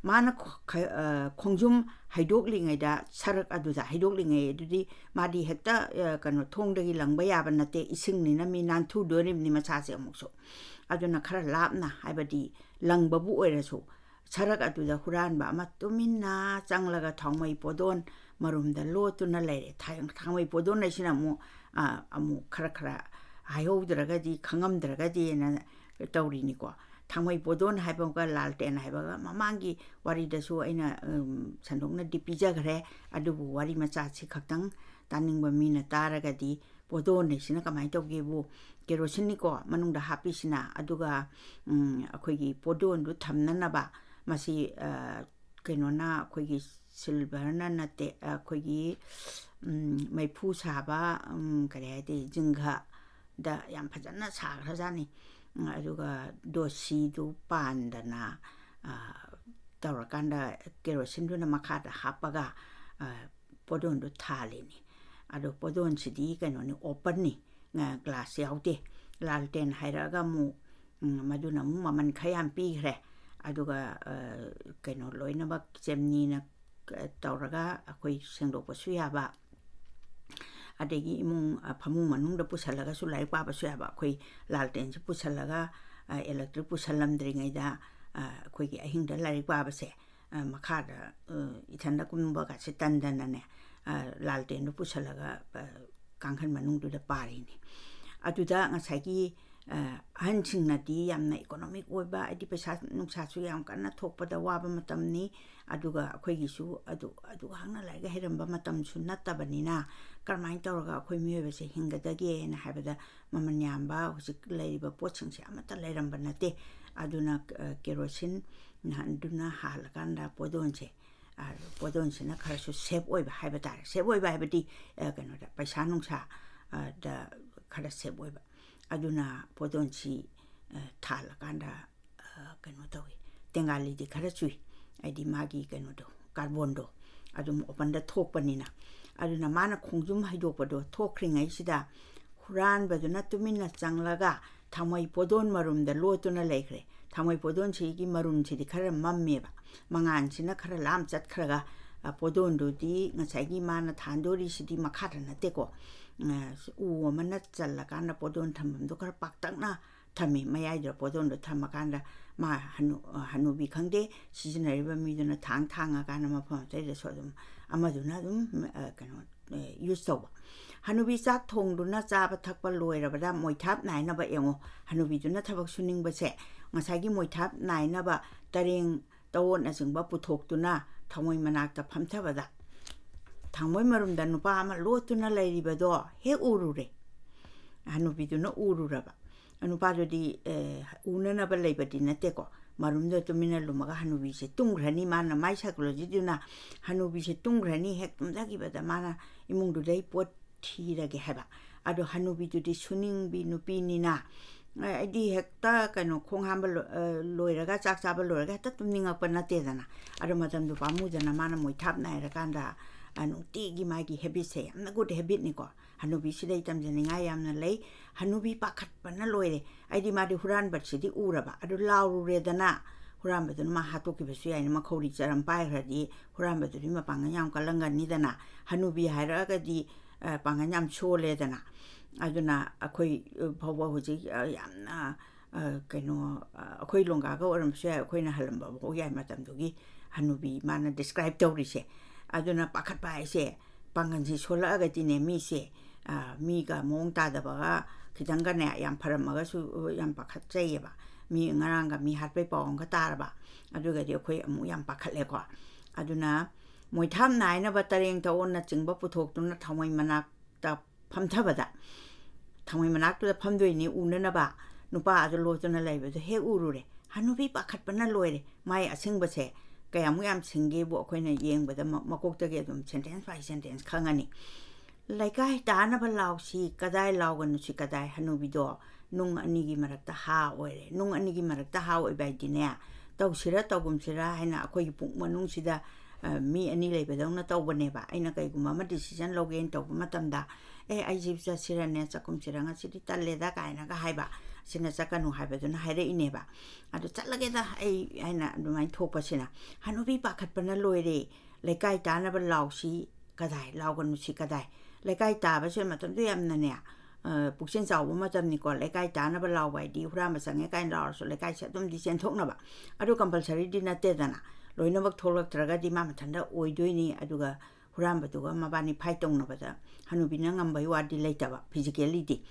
ꯃꯥꯅ ꯈ-, ꯈ-, ꯑ, ꯈꯣꯡꯖꯨꯝ ꯍꯩꯗꯣꯛꯂꯤꯉꯩꯗ, ꯁꯔꯛ ꯑꯗꯨꯗ ꯍꯩꯗꯣꯛꯂꯤꯉꯩ ꯑꯗꯨꯗꯤ ꯃꯥꯗꯤ ꯍꯦꯛꯇ, ꯑ, ꯀꯩꯅꯣ, ꯊꯣꯡꯗꯒꯤ ꯂꯪꯕ ꯌꯥꯕ ꯅꯠꯇꯦ, ꯏꯁꯤꯡꯅꯤꯅ ꯃꯤ ꯅꯥꯟꯊꯨꯗꯣꯔꯤꯕꯅꯤ ꯃꯁꯥꯁꯦ ꯑꯃꯨꯛꯁꯨ꯫ ꯑꯗꯨꯅ ꯈꯔ ꯂꯥꯞꯅ, ꯍꯥꯏꯕꯗꯤ ꯂꯪꯕꯕꯨ ꯑꯣꯏꯔꯁꯨ, ꯁꯔꯛ ꯑꯗꯨꯗ ꯍꯨꯔꯥꯟꯕ ꯑꯃ ꯇꯨꯃꯤꯟꯅ ꯆꯪꯂꯒ ꯊꯥꯎꯃꯩ ꯄꯣꯗꯣꯟ ꯃꯔꯨꯝꯗ ꯂꯣꯠꯇꯨꯅ ꯂꯩꯔꯦ꯫ ꯊꯥ-, ꯊꯥꯡꯃꯩ ꯄꯣꯗꯣꯟ ꯍꯥꯏꯁꯤꯅ ꯑꯃꯨꯛ, ꯑ, ꯑꯃꯨꯛ ꯈꯔ ꯈꯔ ꯍꯥꯏꯍꯧꯗ꯭ꯔꯒꯗꯤ, ꯈꯪꯉꯝꯗ꯭ꯔꯒꯗꯤꯅ ꯇꯧꯔꯤꯅꯤꯀꯣ꯫ ꯊꯥꯡꯃꯩ ꯄꯣꯗꯣꯟ ꯍꯥꯏꯕꯒ ꯂꯥꯜꯇꯦꯟ ꯍꯥꯏꯕꯒ ꯃꯃꯥꯡꯒꯤ ꯋꯥꯔꯤꯗꯁꯨ ꯑꯩꯅ, ꯎꯝ, ꯁꯟꯗꯣꯛꯅꯗꯤ ꯄꯤꯖꯈ꯭ꯔꯦ꯫ ꯑꯗꯨꯕꯨ ꯋꯥꯔꯤ ꯃꯆꯥꯁꯤ ꯈꯛꯇꯪ ꯇꯥꯅꯤꯡꯕ ꯃꯤꯅ ꯇꯥꯔꯒꯗꯤ, ꯄꯣꯗꯣꯟ ꯍꯥꯏꯁꯤꯅ ꯀꯃꯥꯏꯅ ꯇꯧꯒꯦꯕꯨ, ꯀꯦꯔꯣꯁꯤꯟꯅꯤꯀꯣ ꯃꯅꯨꯡꯗ ꯍꯥꯞꯄꯤꯁꯤꯅ, ꯑꯗꯨꯒ, ꯎꯝ, ꯑꯩꯈꯣꯏꯒꯤ ꯄꯣꯗꯣꯟꯗꯨ ꯊꯝꯅꯅꯕ ꯃꯁꯤ, ꯑ, ꯀꯩꯅꯣꯅ, ꯑꯩꯈꯣꯏꯒꯤ ꯁꯤꯜꯚꯔꯅ ꯅꯠꯇꯦ, ꯑꯩꯈꯣꯏꯒꯤ, ꯎꯝ, ꯃꯩꯐꯨ ꯁꯥꯕ, ꯎꯝ, ꯀꯔꯤ ꯍꯥꯏꯗꯤ, ꯖꯤꯡꯒꯗ ꯌꯥꯝ ꯐꯖꯅ ꯁꯥꯈ꯭ꯔꯖꯥꯠꯅꯤ꯫ ꯎꯝ, ꯑꯗꯨꯒ ꯗꯣꯁꯤꯗꯨ ꯄꯥꯟꯗꯅ, ꯑ, ꯇꯧꯔꯀꯥꯟꯗ ꯀꯦꯔꯣꯁꯤꯟꯗꯨꯅ ꯃꯈꯥꯗ ꯍꯥꯞꯄꯒ, ꯑ, ꯄꯣꯗꯣꯟꯗꯨ ꯊꯥꯜꯂꯤꯅꯤ꯫ ꯑꯗꯣ ꯄꯣꯗꯣꯟꯁꯤꯗꯤ ꯀꯩꯅꯣꯅꯤ, ꯑꯣꯄꯟꯅꯤ, ꯑ, ꯒ꯭ꯂꯥꯁ ꯌꯥꯎꯗꯦ꯫ ꯂꯥꯜꯇꯦꯟ ꯍꯥꯏꯔꯛꯑꯒ ꯑꯃꯨꯛ, ꯎꯝ, ꯃꯗꯨꯅ ꯑꯃꯨꯛ ꯃꯃꯜ ꯈꯔ ꯌꯥꯝ ꯄꯤꯈ꯭ꯔꯦ꯫ ꯑꯗꯨꯒ, ꯑ, ꯀꯩꯅꯣ ꯂꯣꯏꯅꯃꯛ ꯆꯦꯝꯅꯤꯅ, ꯑ, ꯇꯧꯔꯒ ꯑꯩꯈꯣꯏ ꯁꯦꯡꯗꯣꯛꯄꯁꯨ ꯌꯥꯕ, ꯑꯗꯒꯤ ꯏꯃꯨꯡ, ꯑ, ꯐꯃꯨꯡ ꯃꯅꯨꯡꯗ ꯄꯨꯁꯜꯂꯒꯁꯨ ꯂꯥꯏꯔꯤꯛ ꯄꯥꯕꯁꯨ ꯌꯥꯕ꯫ ꯑꯩꯈꯣꯏ ꯂꯥꯜꯇꯦꯟꯁꯤ ꯄꯨꯁꯜꯂꯒ, ꯑ, ꯏꯂꯦꯛꯇ꯭ꯔꯤꯛ ꯄꯨꯁꯜꯂꯝꯗ꯭ꯔꯤꯉꯩꯗ, ꯑ, ꯑꯩꯈꯣꯏꯒꯤ ꯑꯍꯤꯡꯗ ꯂꯥꯏꯔꯤꯛ ꯄꯥꯕꯁꯦ, ꯑ, ꯃꯈꯥꯗ, ꯑ, ꯏꯊꯟꯗ ꯀꯨꯝꯕꯒꯁꯦ ꯇꯟꯗꯅꯅꯦ, ꯑ, ꯂꯥꯜꯇꯦꯟꯗꯨ ꯄꯨꯁꯜꯂꯒ, ꯑ, ꯀꯥꯡꯈꯟ ꯃꯅꯨꯡꯗꯨꯗ ꯄꯥꯔꯤꯅꯤ꯫ ꯑꯗꯨꯗ ꯉꯁꯥꯏꯒꯤ, ꯑ, ꯑꯍꯟꯁꯤꯡꯅꯗꯤ ꯌꯥꯝꯅ ꯏꯀꯣꯅꯣꯃꯤꯛ ꯑꯣꯏꯕ, ꯍꯥꯏꯗꯤ ꯄꯩꯁꯥ ꯅꯨꯡꯁꯥꯁꯨ ꯌꯥꯝ ꯀꯟꯅ ꯊꯣꯛꯄꯗ ꯋꯥꯕ ꯃꯇꯝꯅꯤ, ꯑꯗꯨꯒ ꯑꯩꯈꯣꯏꯒꯤꯁꯨ ꯑꯗꯨ, ꯑꯗꯨ ꯍꯥꯛꯅ ꯂꯥꯏꯔꯤꯛ ꯍꯩꯔꯝꯕ ꯃꯇꯝꯁꯨ ꯅꯠꯇꯕꯅꯤꯅ, ꯀꯔꯝꯍꯥꯏꯅ ꯇꯧꯔꯒ ꯑꯩꯈꯣꯏ ꯃꯤꯑꯣꯏꯕꯁꯦ ꯍꯤꯡꯒꯗꯒꯦꯅ ꯍꯥꯏꯕꯗ, ꯃꯃꯜ ꯌꯥꯝꯕ ꯍꯧꯖꯤꯛ ꯂꯩꯔꯤꯕ ꯄꯣꯠꯁꯤꯡꯁꯦ ꯑꯃꯠꯇ ꯂꯩꯔꯝꯕ ꯅꯠꯇꯦ꯫ ꯑꯗꯨꯅ, ꯑ, ꯀꯦꯔꯣꯁꯤꯟ ꯅ-, ꯑꯗꯨꯅ ꯍꯥꯜꯂꯀꯥꯟꯗ ꯄꯣꯗꯣꯟꯁꯦ, ꯑ, ꯄꯣꯗꯣꯟꯁꯤꯅ ꯈꯔꯁꯨ ꯁꯦꯞ ꯑꯣꯏꯕ ꯍꯥꯏꯕ ꯇꯥꯔꯦ꯫ ꯁꯦꯞ ꯑꯣꯏꯕ ꯍꯥꯏꯕꯗꯤ, ꯑ, ꯀꯩꯅꯣꯗ, ꯄꯩꯁꯥ ꯅꯨꯡꯁꯥ, ꯑ, ꯗ ꯈꯔ ꯁꯦꯞ ꯑꯣꯏꯕ꯫ ꯑꯗꯨꯅ ꯄꯣꯗꯣꯟꯁꯤ, ꯑ, ꯊꯥꯜꯂꯀꯥꯟꯗ, ꯑ, ꯀꯩꯅꯣ ꯇꯧꯏ, ꯇꯦꯡꯒꯥꯂꯤꯗꯤ ꯈꯔ ꯆꯨꯏ, ꯍꯥꯏꯗꯤ ꯃꯥꯒꯤ ꯀꯩꯅꯣꯗꯣ, ꯀꯥꯔꯕꯣꯟꯗꯣ ꯑꯗꯨꯝ ꯑꯣꯄꯟꯗ ꯊꯣꯛꯄꯅꯤꯅ꯫ ꯑꯗꯨꯅ ꯃꯥꯅ ꯈꯣꯡꯖꯨꯝ ꯍꯩꯗꯣꯛꯄꯗꯣ ꯊꯣꯛꯈ꯭ꯔꯤꯉꯩꯁꯤꯗ ꯍꯨꯔꯥꯟꯕꯗꯨꯅ ꯇꯨꯃꯤꯟꯅ ꯆꯪꯂꯒ ꯊꯥꯡꯃꯩ ꯄꯣꯗꯣꯟ ꯃꯔꯨꯝꯗ ꯂꯣꯠꯇꯨꯅ ꯂꯩꯈ꯭ꯔꯦ꯫ ꯊꯥꯡꯃꯩ ꯄꯣꯗꯣꯟꯁꯤꯒꯤ ꯃꯔꯨꯝꯁꯤꯗꯤ ꯈꯔ ꯃꯝꯃꯦꯕ, ꯃꯉꯥꯟꯁꯤꯅ ꯈꯔ ꯂꯥꯞꯅ ꯆꯠꯈ꯭ꯔꯒ, ꯑ, ꯄꯣꯗꯣꯟꯗꯨꯗꯤ ꯉꯁꯥꯏꯒꯤ ꯃꯥꯅ ꯊꯥꯟꯗꯣꯔꯤꯁꯤꯗꯤ ꯃꯈꯥꯗ ꯅꯠꯇꯦꯀꯣ, ꯑ, ꯎ ꯑꯃꯅ ꯆꯜꯂꯀꯥꯟꯗ ꯄꯣꯗꯣꯟ ꯊꯝꯐꯝꯗꯣ ꯈꯔ ꯄꯥꯛꯇꯛꯅ ꯊꯝꯃꯤ꯫ ꯃꯌꯥꯏꯗꯨꯗ ꯄꯣꯗꯣꯟꯗꯣ ꯊꯝꯃꯀꯥꯟꯗ ꯃꯥ ꯍꯅꯨ-, ꯑ, ꯍꯅꯨꯕꯤ ꯈꯪꯗꯦ, ꯁꯤꯖꯤꯟꯅꯔꯤꯕ ꯃꯤꯗꯨꯅ ꯊꯥꯡ ꯊꯥꯡꯉꯀꯥꯟꯗ ꯃꯐꯝ ꯑꯇꯩꯗꯁꯨ ꯑꯗꯨꯝ ꯑꯃꯗꯨꯅ ꯑꯗꯨꯝ, ꯑ, ꯀꯩꯅꯣ, ꯑ, ꯌꯨꯁ ꯇꯧꯕ꯫ ꯍꯅꯨꯕꯤ ꯆꯥꯛ ꯊꯣꯡꯗꯨꯅ ꯆꯥꯕ ꯊꯛꯄ ꯂꯣꯏꯔꯕꯗ ꯃꯣꯏꯊꯥꯞ ꯅꯥꯏꯅꯕ ꯌꯦꯡꯉꯣ꯫ ꯍꯅꯨꯕꯤꯗꯨꯅ ꯊꯕꯛ ꯁꯨꯅꯤꯡꯕꯁꯦ ꯉꯁꯥꯏꯒꯤ ꯃꯣꯏꯊꯥꯞ ꯅꯥꯏꯅꯕ ꯇꯔꯦꯡ ꯇꯋꯣꯠꯅꯆꯤꯡꯕ ꯄꯨꯊꯣꯛꯇꯨꯅ ꯊꯥꯡꯃꯣꯏ ꯃꯅꯥꯛꯇ ꯐꯝꯊꯕꯗ, ꯊꯥꯡꯃꯣꯏ ꯃꯔꯨꯝꯗ ꯅꯨꯄꯥ ꯑꯃ ꯂꯣꯠꯇꯨꯅ ꯂꯩꯔꯤꯕꯗꯣ ꯍꯦꯛ ꯎꯔꯨꯔꯦ꯫ ꯍꯅꯨꯕꯤꯗꯨꯅ ꯎꯔꯨꯔꯕ꯫ ꯅꯨꯄꯥꯗꯨꯗꯤ, ꯑꯦ, ꯎꯅꯅꯕ ꯂꯩꯕꯗꯤ ꯅꯠꯇꯦꯀꯣ꯫ ꯃꯔꯨꯝꯗ ꯇꯨꯃꯤꯟꯅ ꯂꯨꯝꯃꯒ ꯍꯅꯨꯕꯤꯁꯦ ꯇꯨꯝꯈ꯭ꯔꯅꯤ꯫ ꯃꯥꯅ, ꯃꯥꯏ psychologyꯗꯨꯅ ꯍꯅꯨꯕꯤꯁꯦ ꯇꯨꯝꯈ꯭ꯔꯅꯤ, ꯍꯦꯛ ꯇꯨꯝꯊꯈꯤꯕꯗ ꯃꯥꯅ ꯏꯃꯨꯡꯗꯨꯗꯩ ꯄꯣꯠ ꯊꯤꯔꯒꯦ ꯍꯥꯏꯕ꯫ ꯑꯗꯣ ꯍꯅꯨꯕꯤꯗꯨꯗꯤ ꯁꯨꯅꯤꯡꯕꯤ ꯅꯨꯄꯤꯅꯤꯅ, ꯑꯦ, ꯑꯩꯗꯤ ꯍꯦꯛꯇ ꯀꯩꯅꯣ, ꯈꯣꯡ ꯍꯥꯝꯕ ꯂꯣ-, ꯑ, ꯂꯣꯏꯔꯒ, ꯆꯥꯛ ꯆꯥꯕ ꯂꯣꯏꯔꯒ ꯍꯦꯛꯇ ꯇꯨꯝꯅꯤꯡꯉꯛꯄ ꯅꯠꯇꯦꯗꯅ꯫ ꯑꯗꯣ ꯃꯇꯝꯗꯣ ꯄꯥꯝꯃꯨꯗꯅ ꯃꯥꯅ ꯃꯣꯏꯊꯥꯞ ꯅꯥꯏꯔꯀꯥꯟꯗ, ꯑ, ꯅꯨꯡꯇꯤꯒꯤ ꯃꯥꯒꯤ habitꯁꯦ ꯌꯥꯝꯅ good habitꯅꯤꯀꯣ꯫ ꯍꯅꯨꯕꯤꯁꯤꯗꯩ ꯇꯝꯖꯅꯤꯡꯉꯥꯏ ꯌꯥꯝꯅ ꯂꯩ꯫ ꯍꯅꯨꯕꯤ ꯄꯥꯈꯠꯄꯅ ꯂꯣꯏꯔꯦ꯫ ꯑꯩꯗꯤ ꯃꯥꯗꯤ ꯍꯨꯔꯥꯟꯕꯁꯤꯗꯤ ꯎꯔꯕ꯫ ꯑꯗꯨ ꯂꯥꯎꯔꯨꯔꯦꯗꯅ, ꯍꯨꯔꯥꯟꯕꯗꯨꯅ ꯃꯥ ꯍꯥꯠꯇꯣꯛꯈꯤꯕꯁꯨ ꯌꯥꯏꯅ, ꯃꯈꯧꯔꯤ ꯆꯔꯝ ꯄꯥꯏꯈ꯭ꯔꯗꯤ ꯍꯨꯔꯥꯟꯕꯗꯨꯗꯤ ꯃꯄꯥꯡꯒꯜ ꯌꯥꯝ ꯀꯜꯂꯝꯒꯅꯤꯗꯅ꯫ ꯍꯅꯨꯕꯤ ꯍꯥꯏꯔꯛꯑꯒꯗꯤ, ꯑ, ꯄꯥꯡꯒꯜ ꯌꯥꯝ ꯁꯣꯜꯂꯦꯗꯅ꯫ ꯑꯗꯨꯅ ꯑꯩꯈꯣꯏ ꯐꯥꯎꯕ ꯍꯧꯖꯤꯛ, ꯑ, ꯌꯥꯝꯅ, ꯑ, ꯀꯩꯅꯣ, ꯑ, ꯑꯩꯈꯣꯏ ꯂꯣꯡꯒꯥꯒ ꯑꯣꯏꯔꯝꯕꯁꯨ ꯌꯥꯏ, ꯑꯩꯈꯣꯏꯅ ꯍꯜꯂꯝꯕ ꯐꯥꯎ ꯌꯥꯏ ꯃꯇꯝꯗꯨꯒꯤ ꯍꯅꯨꯕꯤ ꯃꯥꯅ describe ꯇꯧꯔꯤꯁꯦ꯫ ꯑꯗꯨꯅ ꯄꯥꯈꯠꯄ ꯍꯥꯏꯁꯦ, ꯄꯥꯡꯒꯜꯁꯦ ꯁꯣꯜꯂꯛꯑꯒꯗꯤꯅꯦ ꯃꯤꯁꯦ, ꯑ, ꯃꯤꯒ ꯃꯑꯣꯡ ꯇꯥꯗꯕꯒ ꯈꯤꯇꯪꯒꯅꯦ ꯌꯥꯝ ꯐꯔꯝꯃꯒꯁꯨ, ꯑ, ꯌꯥꯝ ꯄꯥꯈꯠꯆꯩꯌꯦꯕ꯫ ꯃꯤ ꯉꯔꯥꯡꯒ ꯃꯤ ꯍꯥꯠꯄꯩ ꯄꯥꯎ ꯑꯃꯒ ꯇꯥꯔꯕ, ꯑꯗꯨꯒꯗꯤ ꯑꯩꯈꯣꯏ ꯑꯃꯨꯛ ꯌꯥꯝ ꯄꯥꯈꯠꯂꯦꯀꯣ꯫ ꯑꯗꯨꯅ ꯃꯣꯏꯊꯥꯞ ꯅꯥꯏꯅꯕ ꯇꯔꯦꯡ ꯇꯋꯣꯠꯅꯆꯤꯡꯕ ꯄꯨꯊꯣꯛꯇꯨꯅ ꯊꯥꯡꯃꯣꯏ ꯃꯅꯥꯛꯇ ꯐꯝꯊꯕꯗ, ꯊꯥꯡꯃꯣꯏ ꯃꯅꯥꯛꯇꯨꯗ ꯐꯝꯗꯣꯏꯅꯤ ꯎꯅꯅꯕ, ꯅꯨꯄꯥ ꯑꯗꯨ ꯂꯣꯠꯇꯨꯅ ꯂꯩꯕꯗꯨ ꯍꯦꯛ ꯎꯔꯨꯔꯦ꯫ ꯍꯅꯨꯕꯤ ꯄꯥꯈꯠꯄꯅ ꯂꯣꯏꯔꯦ꯫ ꯃꯥꯏ ꯑꯁꯤꯡꯕꯁꯦ ꯀꯌꯥꯃꯨꯛ ꯌꯥꯝ ꯁꯤꯡꯒꯦꯕꯨ ꯑꯩꯈꯣꯏꯅ ꯌꯦꯡꯕꯗ ꯃ-, ꯃꯀꯣꯛꯇꯒꯤ ꯑꯗꯨꯝ sentence by sentence ꯈꯪꯉꯅꯤ꯫ "ꯂꯩꯀꯥꯏ ꯇꯥꯅꯕ ꯂꯥꯎꯁꯤ ꯀꯗꯥꯏ, ꯂꯥꯎꯒꯅꯨꯁꯤ ꯀꯗꯥꯏ?" ꯍꯅꯨꯕꯤꯗꯣ ꯅꯨꯡ ꯑꯅꯤꯒꯤ ꯃꯔꯛꯇ ꯍꯥ ꯑꯣꯏꯔꯦ꯫ ꯅꯨꯡ ꯑꯅꯤꯒꯤ ꯃꯔꯛꯇ ꯍꯥ ꯑꯣꯏꯕ ꯍꯥꯏꯗꯤꯅꯦ, ꯇꯧꯁꯤꯔ ꯇꯧꯒꯨꯝꯁꯤꯔ ꯍꯥꯏꯅ ꯑꯩꯈꯣꯏꯒꯤ ꯄꯨꯛ ꯃꯅꯨꯡꯁꯤꯗ, ꯑ, ꯃꯤ ꯑꯅꯤ ꯂꯩꯕꯗꯧꯅ ꯇꯧꯕꯅꯦꯕ꯫ ꯑꯩꯅ ꯀꯩꯒꯨꯝꯕ ꯑꯃ decision ꯂꯧꯒꯦꯅ ꯇꯧꯕ ꯃꯇꯝꯗ, "ꯑꯦ, ꯑꯩꯁꯤ ꯆꯠꯁꯤꯔꯅꯦ, ꯆꯠꯀꯨꯝꯁꯤꯔ, ꯉꯁꯤꯗꯤ ꯇꯜꯂꯦꯗ" ꯀꯥꯏꯅꯒ ꯍꯥꯏꯕ, "ꯁꯤꯅ ꯆꯠꯀꯅꯨ" ꯍꯥꯏꯕꯗꯨꯅ ꯍꯥꯏꯔꯛꯏꯅꯦꯕ꯫ ꯑꯗꯨ ꯆꯠꯂꯒꯦꯗ ꯑꯩ ꯍꯥꯏꯅ ꯑꯗꯨꯃꯥꯏꯅ ꯊꯣꯛꯄꯁꯤꯅ ꯍꯅꯨꯕꯤ ꯄꯥꯈꯠꯄꯅ ꯂꯣꯏꯔꯦ꯫ "ꯂꯩꯀꯥꯏ ꯇꯥꯅꯕ ꯂꯥꯎꯁꯤ ꯀꯗꯥꯏ, ꯂꯥꯎꯒꯅꯨꯁꯤ ꯀꯗꯥꯏ?" ꯂꯩꯀꯥꯏ ꯇꯥꯕꯁꯦ ꯃꯇꯝꯗꯨ ꯌꯥꯝꯅꯅꯦ, ꯑ, ꯄꯨꯛꯆꯦꯜ ꯆꯥꯎꯕ ꯃꯇꯝꯅꯤꯀꯣ꯫ ꯂꯩꯀꯥꯏ ꯇꯥꯅꯕ ꯂꯥꯎꯕ ꯍꯥꯏꯗꯤ ꯍꯨꯔꯥꯟꯕ ꯆꯪꯉꯦ ꯀꯥꯏꯅ ꯂꯥꯎꯔꯁꯨ ꯂꯩꯀꯥꯏꯁꯦ ꯑꯗꯨꯝꯗꯤ ꯆꯦꯟꯊꯣꯛꯅꯕ꯫ ꯑꯗꯨ compulsoryꯗꯤ ꯅꯠꯇꯦꯗꯅ꯫ ꯂꯣꯏꯅꯃꯛ ꯊꯣꯛꯂꯛꯇ꯭ꯔꯒꯗꯤ ꯃꯥ ꯃꯊꯟꯇ ꯑꯣꯏꯗꯣꯏꯅꯤ꯫ ꯑꯗꯨꯒ ꯍꯨꯔꯥꯟꯕꯗꯨꯒ ꯃꯕꯥꯅꯤ fight ꯇꯧꯅꯕꯗ ꯍꯅꯨꯕꯤꯅ ꯉꯝꯕꯒꯤ ꯋꯥꯗꯤ ꯂꯩꯇꯕ, physicallyꯗꯤ꯫